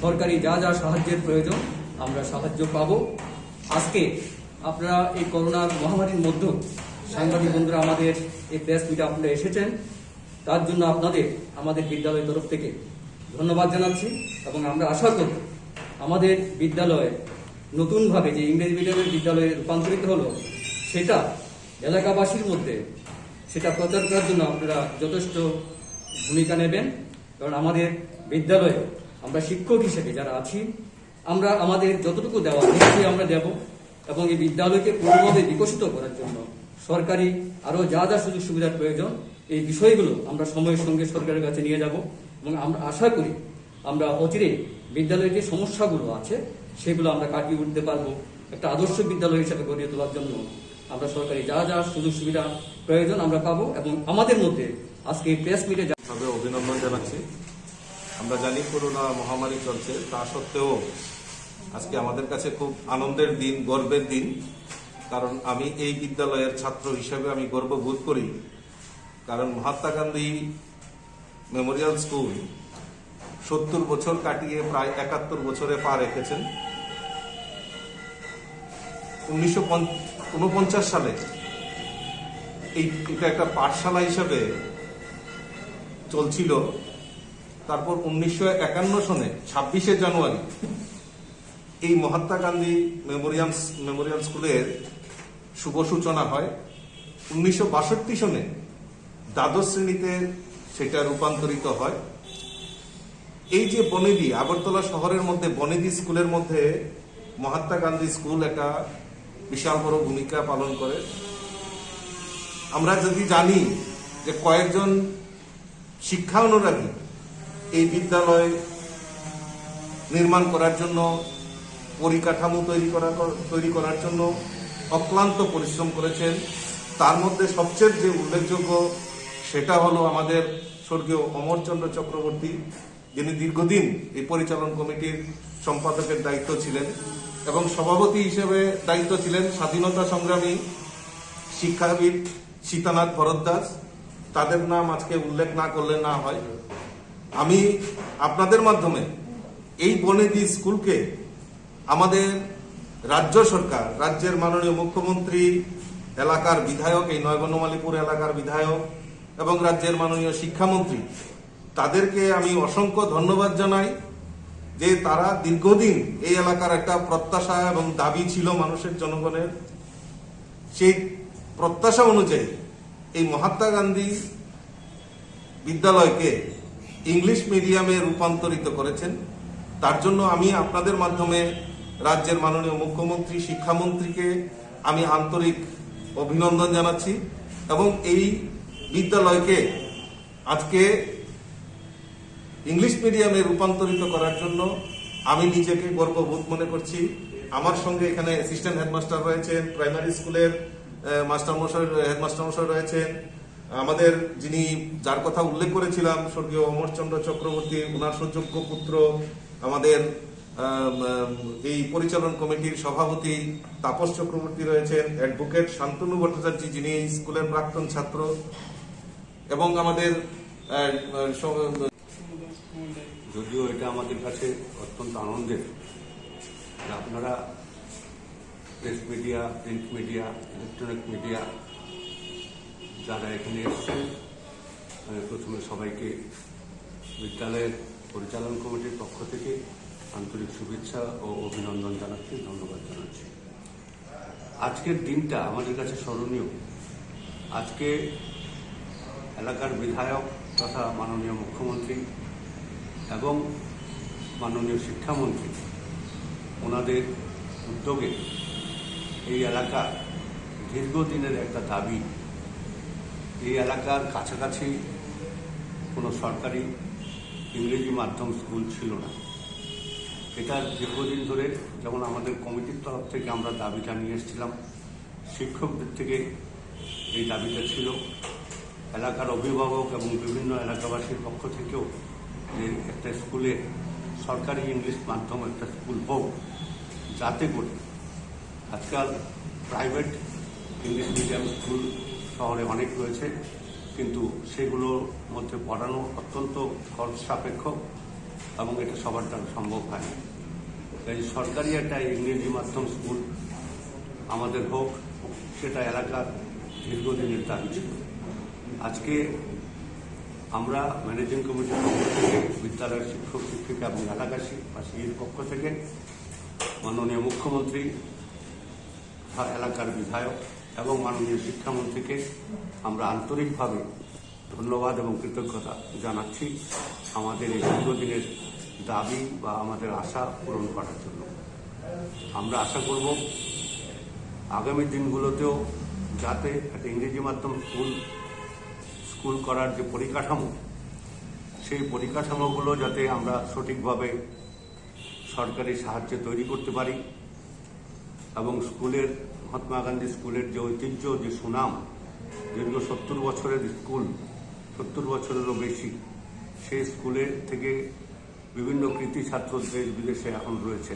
সরকারি যা যা সাহায্যের প্রয়োজন, আমরা সাহায্য পাবো। আজকে আপনারা এই করোনার মহামারীর মধ্যেও সাংবাদিক বন্ধুরা আমাদের এই প্রেস মিটে আপনারা এসেছেন, তার জন্য আপনাদের আমাদের বিদ্যালয়ের তরফ থেকে ধন্যবাদ জানাচ্ছি। এবং আমরা আশা করব আমাদের বিদ্যালয় নতুনভাবে যে ইংরেজি মিডিয়ামের বিদ্যালয়ে রূপান্তরিত হলো, সেটা এলাকাবাসীর মধ্যে সেটা প্রচার করার জন্য আপনারা যথেষ্ট ভূমিকা নেবেন। কারণ আমাদের বিদ্যালয়ে আমরা শিক্ষক হিসেবে যারা আছি, আমরা আমাদের যতটুকু দেওয়া নিশ্চয়ই আমরা দেব। এবং এই বিদ্যালয়কে পূর্ণভাবে বিকশিত করার জন্য সরকারি আরও যা যা সুযোগ সুবিধার প্রয়োজন, এই বিষয়গুলো আমরা সময়ের সঙ্গে সরকারের কাছে নিয়ে যাব। এবং আমরা আশা করি আমরা অচিরে বিদ্যালয়ের যে সমস্যাগুলো আছে, সেগুলো আমরা কাটিয়ে উঠতে পারবো। একটা আদর্শ বিদ্যালয় হিসেবে গড়িয়ে তোলার জন্য আমরা সরকারি যা যা সুযোগ সুবিধা প্রয়োজন আমরা পাবো। এবং আমাদের মধ্যে আজকে এই প্রেস মিটে তবে অভিনন্দন জানাচ্ছি। আমরা জানি করোনা মহামারী চলছে, তা সত্ত্বেও আজকে আমাদের কাছে খুব আনন্দের দিন, গর্বের দিন। কারণ আমি এই বিদ্যালয়ের ছাত্র হিসেবে আমি গর্ববোধ করি। কারণ মহাত্মা গান্ধী মেমোরিয়াল স্কুল সত্তর বছর কাটিয়ে প্রায় একাত্তর বছরে পা রেখেছেন। উনিশশো ঊনপঞ্চাশ সালে এই, এটা একটা পাঠশালা হিসাবে চলছিল। তারপর উনিশশো একান্ন সনে ছাব্বিশে জানুয়ারি এই মহাত্মা গান্ধী মেমোরিয়াল, মেমোরিয়াল স্কুলের শুভ সূচনা হয়। উনিশশো বাষট্টি সনে দ্বাদশ শ্রেণীতে সেটা রূপান্তরিত হয়। এই যে বনেদি, আগরতলা শহরের মধ্যে বনেদি স্কুলের মধ্যে মহাত্মা গান্ধী স্কুল একটা বিশাল বড় ভূমিকা পালন করে। আমরা যদি জানি যে কয়েকজন শিক্ষা অনুরাগী এই বিদ্যালয় নির্মাণ করার জন্য, পরিকাঠামো তৈরি করা, তৈরি করার জন্য অক্লান্ত পরিশ্রম করেছেন। তার মধ্যে সবচেয়ে যে উল্লেখযোগ্য, সেটা হলো আমাদের স্বর্গীয় অমরচন্দ্র চক্রবর্তী, যিনি দীর্ঘদিন এই পরিচালন কমিটির সম্পাদকের দায়িত্ব ছিলেন এবং সভাপতি হিসেবে দায়িত্ব ছিলেন স্বাধীনতা সংগ্রামী শিক্ষাবিদ সীতানাথ ভরদ্বাজ। তাদের নাম আজকে উল্লেখ না করলে না হয়। আমি আপনাদের মাধ্যমে এই বনেদি স্কুলকে আমাদের রাজ্য সরকার, রাজ্যের মাননীয় মুখ্যমন্ত্রী, এলাকার বিধায়ক, এই নয় বনমালীপুর এলাকার বিধায়ক এবং রাজ্যের মাননীয় শিক্ষামন্ত্রী, তাদেরকে আমি অসংখ্য ধন্যবাদ জানাই যে তারা দীর্ঘদিন এই এলাকার একটা প্রত্যাশা এবং দাবি ছিল মানুষের, জনগণের। সেই প্রত্যাশা অনুযায়ী এই মহাত্মা গান্ধী বিদ্যালয়কে ইংলিশ মিডিয়ামে রূপান্তরিত করেছেন। তার জন্য আমি আপনাদের মাধ্যমে রাজ্যের মাননীয় মুখ্যমন্ত্রী, শিক্ষামন্ত্রীকে আমি আন্তরিক অভিনন্দন জানাচ্ছি এবং এই বিদ্যালয়কে আজকে ইংলিশ মিডিয়ামে রূপান্তরিত করার জন্য আমি নিজেকে গর্ববোধ মনে করছি। আমার সঙ্গে এখানে অ্যাসিস্ট্যান্ট হেডমাস্টার রয়েছেন, প্রাইমারি স্কুলের, আহ, মাস্টারমশাই, হেডমাস্টারমশাই রয়েছেন, আমাদের যিনি, যার কথা উল্লেখ করেছিলাম, স্বর্গীয় অমরচন্দ্র চক্রবর্তী, ওনার সুযোগ্য পুত্র, আমাদের, আম, আম, এই পরিচালন কমিটির সভাপতি তাপস চক্রবর্তী রয়েছেন, অ্যাডভোকেট শান্তনু ভট্টাচার্য, যিনি এই স্কুলের প্রাক্তন ছাত্র, এবং আমাদের, আহ, আহ, স-, যদিও এটা আমাদের কাছে অত্যন্ত আনন্দের যে আপনারা press media, print media, electronic media যারা এখানে এসেছেন, আমি প্রথমে সবাইকে বিদ্যালয়ের পরিচালন কমিটির পক্ষ থেকে আন্তরিক শুভেচ্ছা ও অভিনন্দন জানাচ্ছি, ধন্যবাদ জানাচ্ছি। আজকের দিনটা আমাদের কাছে স্মরণীয়। আজকে এলাকার বিধায়ক তথা মাননীয় মুখ্যমন্ত্রী এবং মাননীয় শিক্ষামন্ত্রী, ওনাদের উদ্যোগে এই এলাকার দীর্ঘদিনের একটা দাবি, এই এলাকার কাছাকাছি কোনো সরকারি ইংরেজি মাধ্যম স্কুল ছিল না। এটা দীর্ঘদিন ধরে, যেমন আমাদের কমিটির তরফ থেকে আমরা দাবিটা নিয়ে এসেছিলাম, শিক্ষকদের থেকে এই দাবিটা ছিল, এলাকার অভিভাবক এবং বিভিন্ন এলাকাবাসীর পক্ষ থেকেও, যে একটা স্কুলে সরকারি ইংলিশ মাধ্যম একটা স্কুল হোক, যাতে করে আজকাল প্রাইভেট ইংলিশ মিডিয়াম স্কুল শহরে অনেক রয়েছে, কিন্তু সেগুলোর মধ্যে পড়ানো অত্যন্ত খরচ সাপেক্ষ এবং এটা সবার দ্বারা সম্ভব হয় না। তাই সরকারি একটা ইংরেজি মাধ্যম স্কুল আমাদের হোক, সেটা এলাকার দীর্ঘদিনের দাবি ছিল। আজকে আমরা ম্যানেজিং কমিটির পক্ষ থেকে বিদ্যালয়ের শিক্ষক শিক্ষিকা এবং এলাকাবাসীর পক্ষ থেকে মাননীয় মুখ্যমন্ত্রী তথা এলাকার বিধায়ক এবং মাননীয় শিক্ষামন্ত্রীকে আমরা আন্তরিকভাবে ধন্যবাদ এবং কৃতজ্ঞতা জানাচ্ছি আমাদের এই দীর্ঘদিনের দাবি বা আমাদের আশা পূরণ করার জন্য। আমরা আশা করব আগামী দিনগুলোতেও যাতে একটা ইংরেজি মাধ্যম স্কুল, স্কুল করার যে পরিকাঠামো, সেই পরিকাঠামোগুলো যাতে আমরা সঠিকভাবে সরকারি সাহায্যে তৈরি করতে পারি এবং স্কুলের, মহাত্মা গান্ধী স্কুলের যে ঐতিহ্য, যে সুনাম, দীর্ঘ সত্তর বছরের স্কুল, সত্তর বছরেরও বেশি, সেই স্কুলের থেকে বিভিন্ন কৃতি ছাত্র দেশ বিদেশে এখন রয়েছে,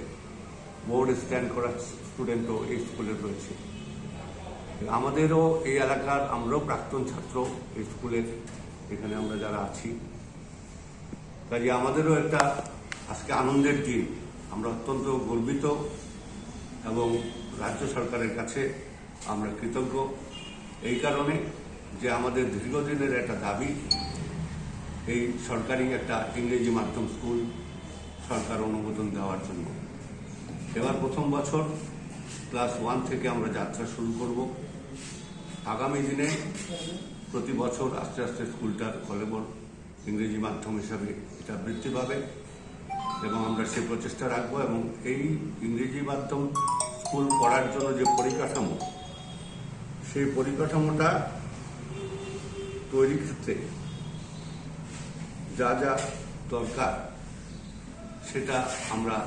বোর্ড স্ট্যান্ড করা স্টুডেন্টও এই স্কুলে রয়েছে। আমাদেরও এই এলাকার, আমরাও প্রাক্তন ছাত্র এই স্কুলের, এখানে আমরা যারা আছি, কাজে আমাদেরও একটা আজকে আনন্দের দিন। আমরা অত্যন্ত গর্বিত এবং রাজ্য সরকারের কাছে আমরা কৃতজ্ঞ এই কারণে যে আমাদের দীর্ঘদিনের একটা দাবি এই সরকারি একটা ইংরেজি মাধ্যম স্কুল সরকার অনুমোদন দেওয়ার জন্য। এবার প্রথম বছর ক্লাস ওয়ান থেকে আমরা যাত্রা শুরু করব। আগামী দিনে প্রতি বছর আস্তে আস্তে স্কুলটার কলেবর ইংরেজি মাধ্যম হিসাবে এটা বৃদ্ধি পাবে এবং আমরা সে প্রচেষ্টা রাখবো এবং এই ইংরেজি মাধ্যম স্কুল করার জন্য যে পরিকাঠামো, সেই পরিকাঠামোটা তৈরির ক্ষেত্রে যা যা দরকার সেটা আমরা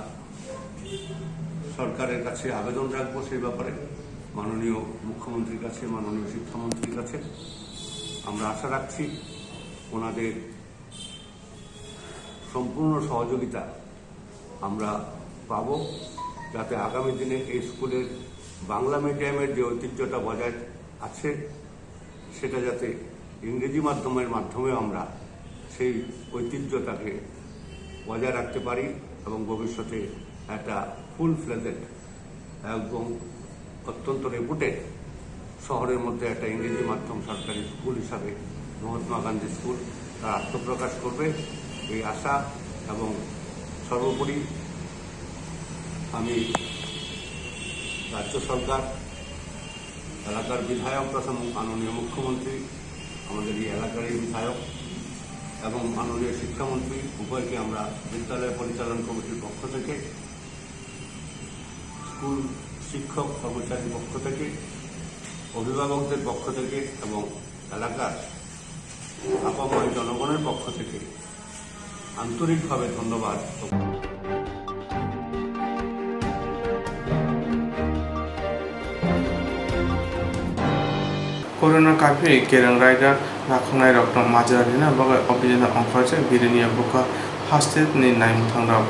সরকারের কাছে আবেদন রাখবো সেই ব্যাপারে মাননীয় মুখ্যমন্ত্রীর কাছে, মাননীয় শিক্ষামন্ত্রীর কাছে। আমরা আশা রাখছি ওনাদের সম্পূর্ণ সহযোগিতা আমরা পাবো, যাতে আগামী দিনে এই স্কুলের বাংলা মিডিয়ামের যে ঐতিহ্যটা বজায় আছে, সেটা যাতে ইংরেজি মাধ্যমের মাধ্যমে আমরা সেই ঐতিহ্যটাকে বজায় রাখতে পারি এবং ভবিষ্যতে একটা ফুল ফ্লেজেড এবং অত্যন্ত রেপুটেড শহরের মধ্যে একটা ইংরেজি মাধ্যম সরকারি স্কুল হিসাবে মহাত্মা গান্ধী স্কুল তার আত্মপ্রকাশ করবে, এই আশা। এবং সর্বোপরি আমি রাজ্য সরকার, এলাকার বিধায়ক তথা মাননীয় মুখ্যমন্ত্রী, আমাদের এই এলাকারই বিধায়ক এবং মাননীয় শিক্ষামন্ত্রী উভয়কে আমরা বিদ্যালয় পরিচালন কমিটির পক্ষ থেকে, স্কুল শিক্ষক কর্মচারীর পক্ষ থেকে, অভিভাবকদের পক্ষ থেকে এবং এলাকার আপামর জনগণের পক্ষ থেকে আন্তরিকভাবে ধন্যবাদ। Corona kaphwi kereng raida rakhoknairokno majra rina bagwi o bijano ongkhorjak Birania bukha haste ni naimwthangrok.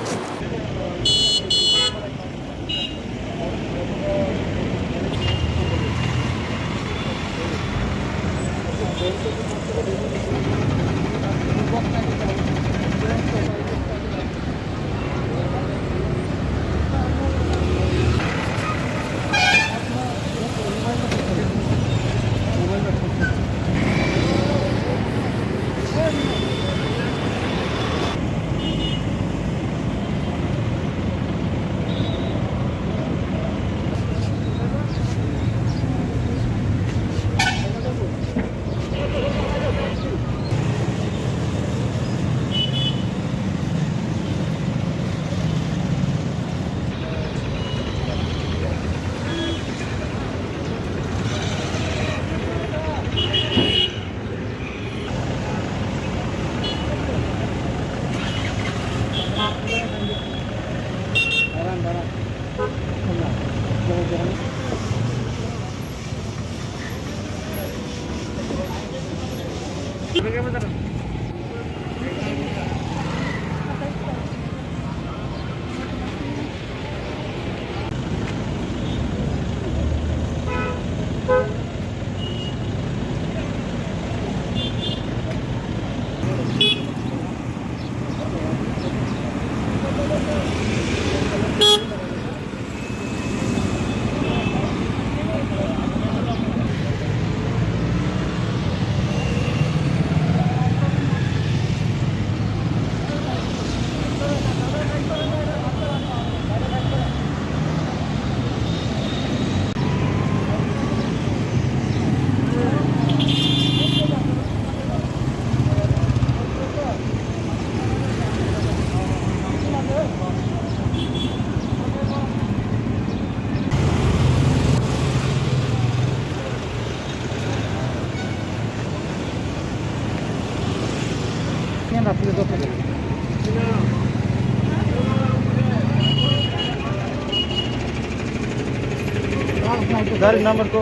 গাড়ির নাম্বার কো।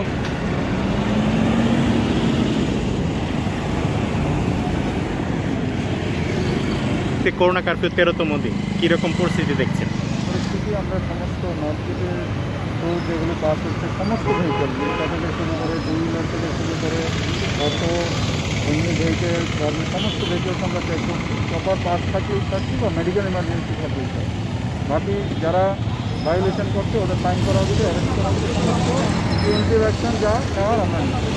তে করোনা কারফিউ তেরোতম দিন, কিরকম পরিস্থিতি দেখছেন? পরিস্থিতি আমরা সমস্ত নর্থ গেটের ট্যুর যেগুলো বাস হচ্ছে, সমস্ত ভেহিকল, রিক্সা থেকে শুরু করে, টু হুইলার থেকে শুরু করে, অটো, এমনি ভেহিকল, ট্রলি, সমস্ত ভেহিকলস আমরা চেক করছি। প্রপার পাস থাকি থাকছি বা মেডিকেল ইমার্জেন্সি থাকবে। বাকি যারা ভায়োলেশন করছে, ওদের ফাইন করা হবে, অ্যারেস্ট করা হবে, সমস্ত প্রিভেন্টিভ অ্যাকশন যা নেওয়ার আমরা নিচ্ছি।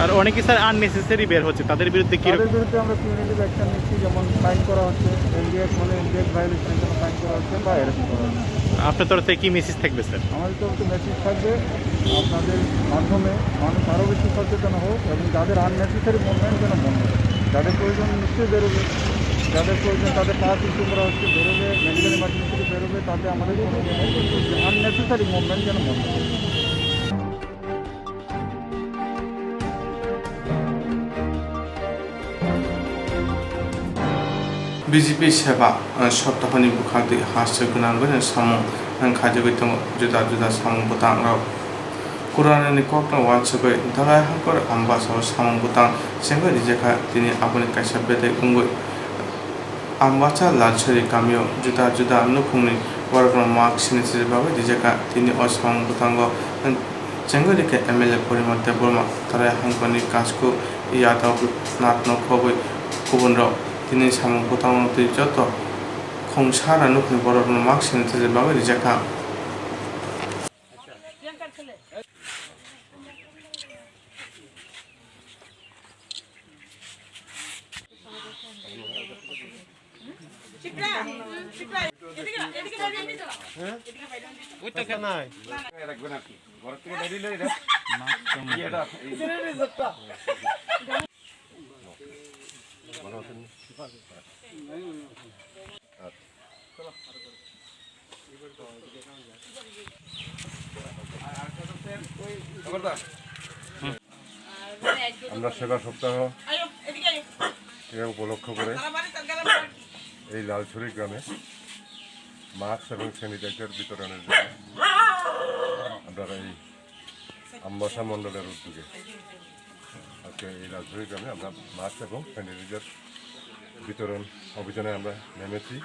আর অনেকে স্যার আননেসেসারি বের হচ্ছে, তাদের বিরুদ্ধে কি? তাদের বিরুদ্ধে আমরা প্রিভেন্টিভ অ্যাকশন নিচ্ছি, যেমন ফাইন করা হচ্ছে, এনডিএক্স হলে এনডিএক্স ভায়োলেশনের জন্য ফাইন করা হচ্ছে বা অ্যারেস্ট করা হচ্ছে। আপনার তরফ থেকে কি মেসেজ থাকবে স্যার? আমাদের তরফ থেকে মেসেজ থাকবে, আপনাদের মাধ্যমে মানুষ আরও বেশি সচেতন হোক এবং যাদের আননেসেসারি মুভমেন্ট যেন বন্ধ হয়, যাদের প্রয়োজন নিশ্চয়ই বেরোবে, যাদের প্রয়োজন তাদের পাস ইস্যু করা হচ্ছে, বেরোবে, মেডিকেল ইমার্জেন্সি বেরোবে, তাতে আমাদের কোনো আননেসেসারি মুভমেন্ট যেন বন্ধ হয়। B J P seba, eh, soptahoni bwkhaktwi haste gwnangwi samung, eh, khaijagwi tongo, juda juda samung bwtangrok. Kurani kokno uansugwi Dalai Hangkor Ambasa o samung bwtang chengwi rijakha, tini aboni kaisa bedek wngwi Ambasa Lalsuri kamio juda juda nukhungni borokno mak sinijagwi rijakha, tini o samung bwtango, eh, chengwi rikha M L A Porimal Debbarma, Dalai Hangkorni Kasku Yadav, Natno Khobwi kubunrok. Tini samung bwtango twi joto khungsa ranukni borokno mak sini thajak bagwi rijakha. আমরা সেবা সপ্তাহ এ উপলক্ষ করে এই লালছড়ি গ্রামে মাস্ক এবং স্যানিটাইজার বিতরণের জন্য আমরা এই আমবাসা মণ্ডলের উদ্যোগে আজকে এই লালছড়ি গ্রামে আমরা মাস্ক এবং স্যানিটাইজার বিতরণ অভিযানে আমরা নেমেছি।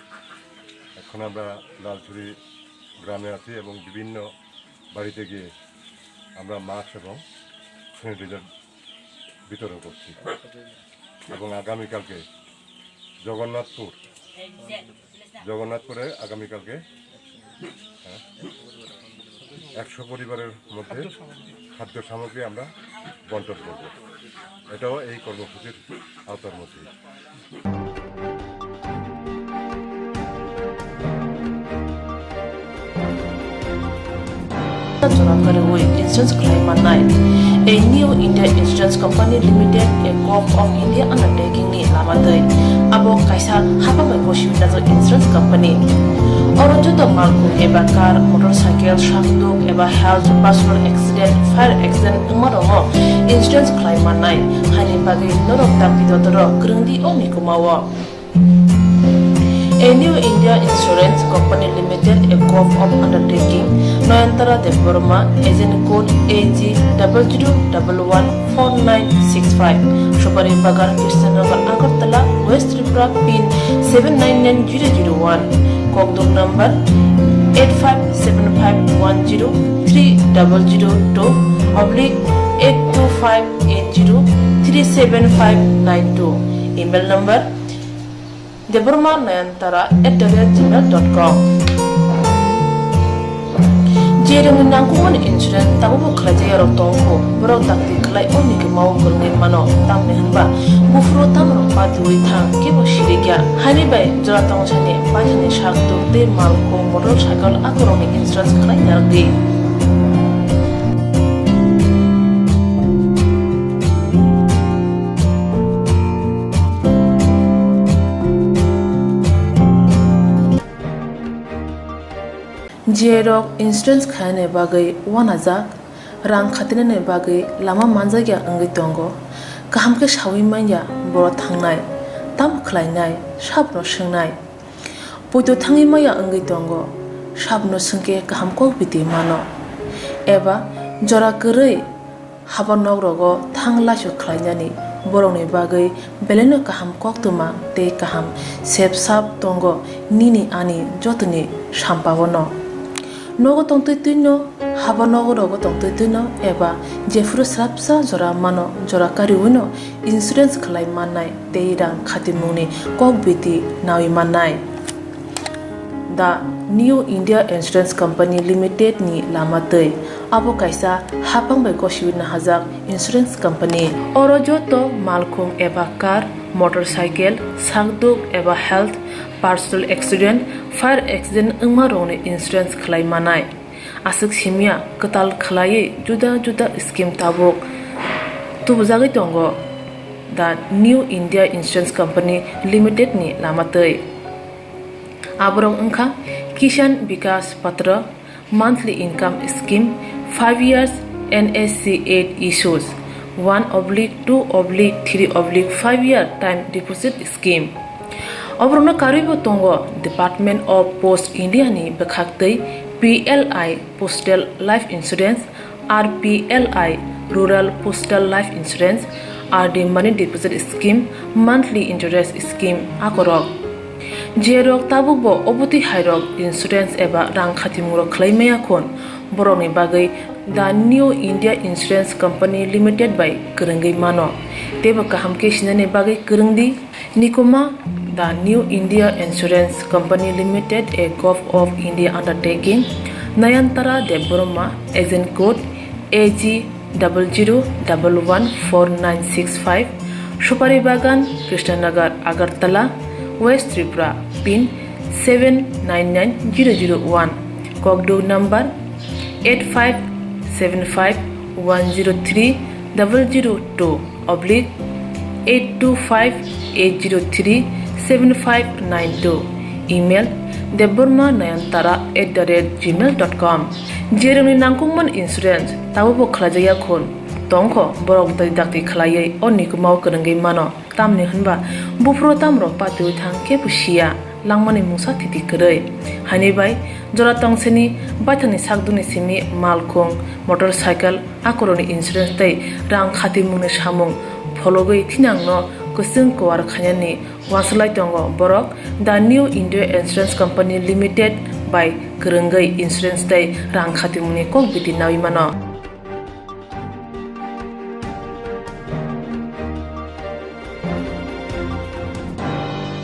এখন আমরা লালছড়ি গ্রামে আছি এবং বিভিন্ন বাড়িতে গিয়ে আমরা মাস্ক এবং স্যানিটাইজার বিতরণ করছি। এবং আগামীকালকে জগন্নাথপুর, জগন্নাথপুরে আগামীকালকে, হ্যাঁ, একশো পরিবারের মধ্যে খাদ্য সামগ্রী আমরা বন্টন করব। এটাও এই কর্মসূচির আওতার মধ্যে। Jora kwrwi insurance khlai mannai. A New India Insurance Company Limited, a Corp of India undertaking ni lama twi. Abo kaisa hapang bai gosi wngjak insurance company. Oro joto malkhung eba car, motorcycle, sakduk eba health, personal accident, fire accident wngma rokno insurance khlai mannai. Haini bagwi norok dakti dotoro kwrwng di o mikuma o. A New India Insurance Company Limited, a Corp of Undertaking, Nayantara Debbarma, agent code A G double zero double one four nine six five, Supari Bagan, Krishnanagar, Agartala, West Tripura, pin seven nine nine zero zero one, Kokdum number eight five seven five one zero three double zero two oblique eight two five eight zero three seven five nine two, email number Debbarma Nayantara at the rate gmail dot com. Je rwngni nangkukmani insurance tabukbo khlaijak yarok tongkho, borok dakti khlai o mikima o kwrwngwi mano, tamni hwnba buphuru tamrok patiwi thang, kebo sirikya. Haini bai jora tongthani paithani sak tuk tei malkhung, motorcycle akorokni insurance khlai narwkdi. Jiyai rok insurance khainani bagwi uanajak, rang khatinani bagwi lama manjakya wngwi tongo. Kaham khe saui manya boro thangnai, tamo khlainai, sabno swngnai. Poito thangwi maya wngwi tongo, sabno swngkhe kaham kok biti mano. Eba Jora kwrwi haba nok rogo thang laisu khlainani borokni bagwi belaino kaham koktwma tei kaham sep sap tongo nini ani jotoni sampao no. Nogo tongtwi twino, haba nogo rogo tongtwi twino eba jephuru srapsa jora mano, jora kariwino insurance khlai mannai tei rang khatimungni kok biti nawi mannai. The New India Insurance Company Limited ni lama twi. Abo kaisa hapang bai gosiwi nahajak insurance company. Oro joto malkhung eba car, motorcycle, sakduk eba health, personal accident, fire accident wngma rokni insurance khlai manai. Aswk simya kwtal khlaiwi juda juda scheme tabuk tubujagwi tongo The New India Insurance Company Limited ni lama twi. Aborok wngkha Kisan Vikas Patra, monthly income scheme, five years N S C eight issues, one oblique two oblique three oblique five year time deposit scheme. Oborokno karwibo tongo Department of Post India ni bwkhaktwi P L I Postal Life Insurance, R P L I Rural Postal Life Insurance, R D Money Deposit Scheme, Monthly Interest Scheme akorok. Jerok tabukbo obotwi hairok insurance eba rang khatimungrok khlai maya khun, borokni bagwi The New India Insurance Company Limited bai kwrwngwi mano. Teibo kaham khe sinani bagwi kwrwngdi. Nikuma, The New India Insurance Company Limited, a Govt of India undertaking, Nayantara Debbarma, agent code A G double zero double one four nine six five, Supari Bagan, Krishnanagar, Agartala, West Tripura, pin seven nine nine zero zero one, kokduk number eight five seven five one zero three double zero two oblique eight two five eight zero three seven five nine two, email debbarma nayantara at the rate gmail dot com. Jerokni nangkukmani insurance tabukbo khlaijakya khun tongkho, borok bwtwi dakti khlaiwi o nikumao kwrwngwi mano. Tamni hwnba buphuru tamrok patiwi thang kebo siya, langmani mungsa thiti kwrwi. Haini bai jora tongseni baithangni sakdukni simi malkhung, motorcycle, akorokni insurance tei rang khatimungni samung phologwi thinangno kwchwng kuar khainani uansuk lai tongo borok. The New India Insurance Company Limited bai kwrwngwi insurance tei rang khatimungni kok biti nawi mano.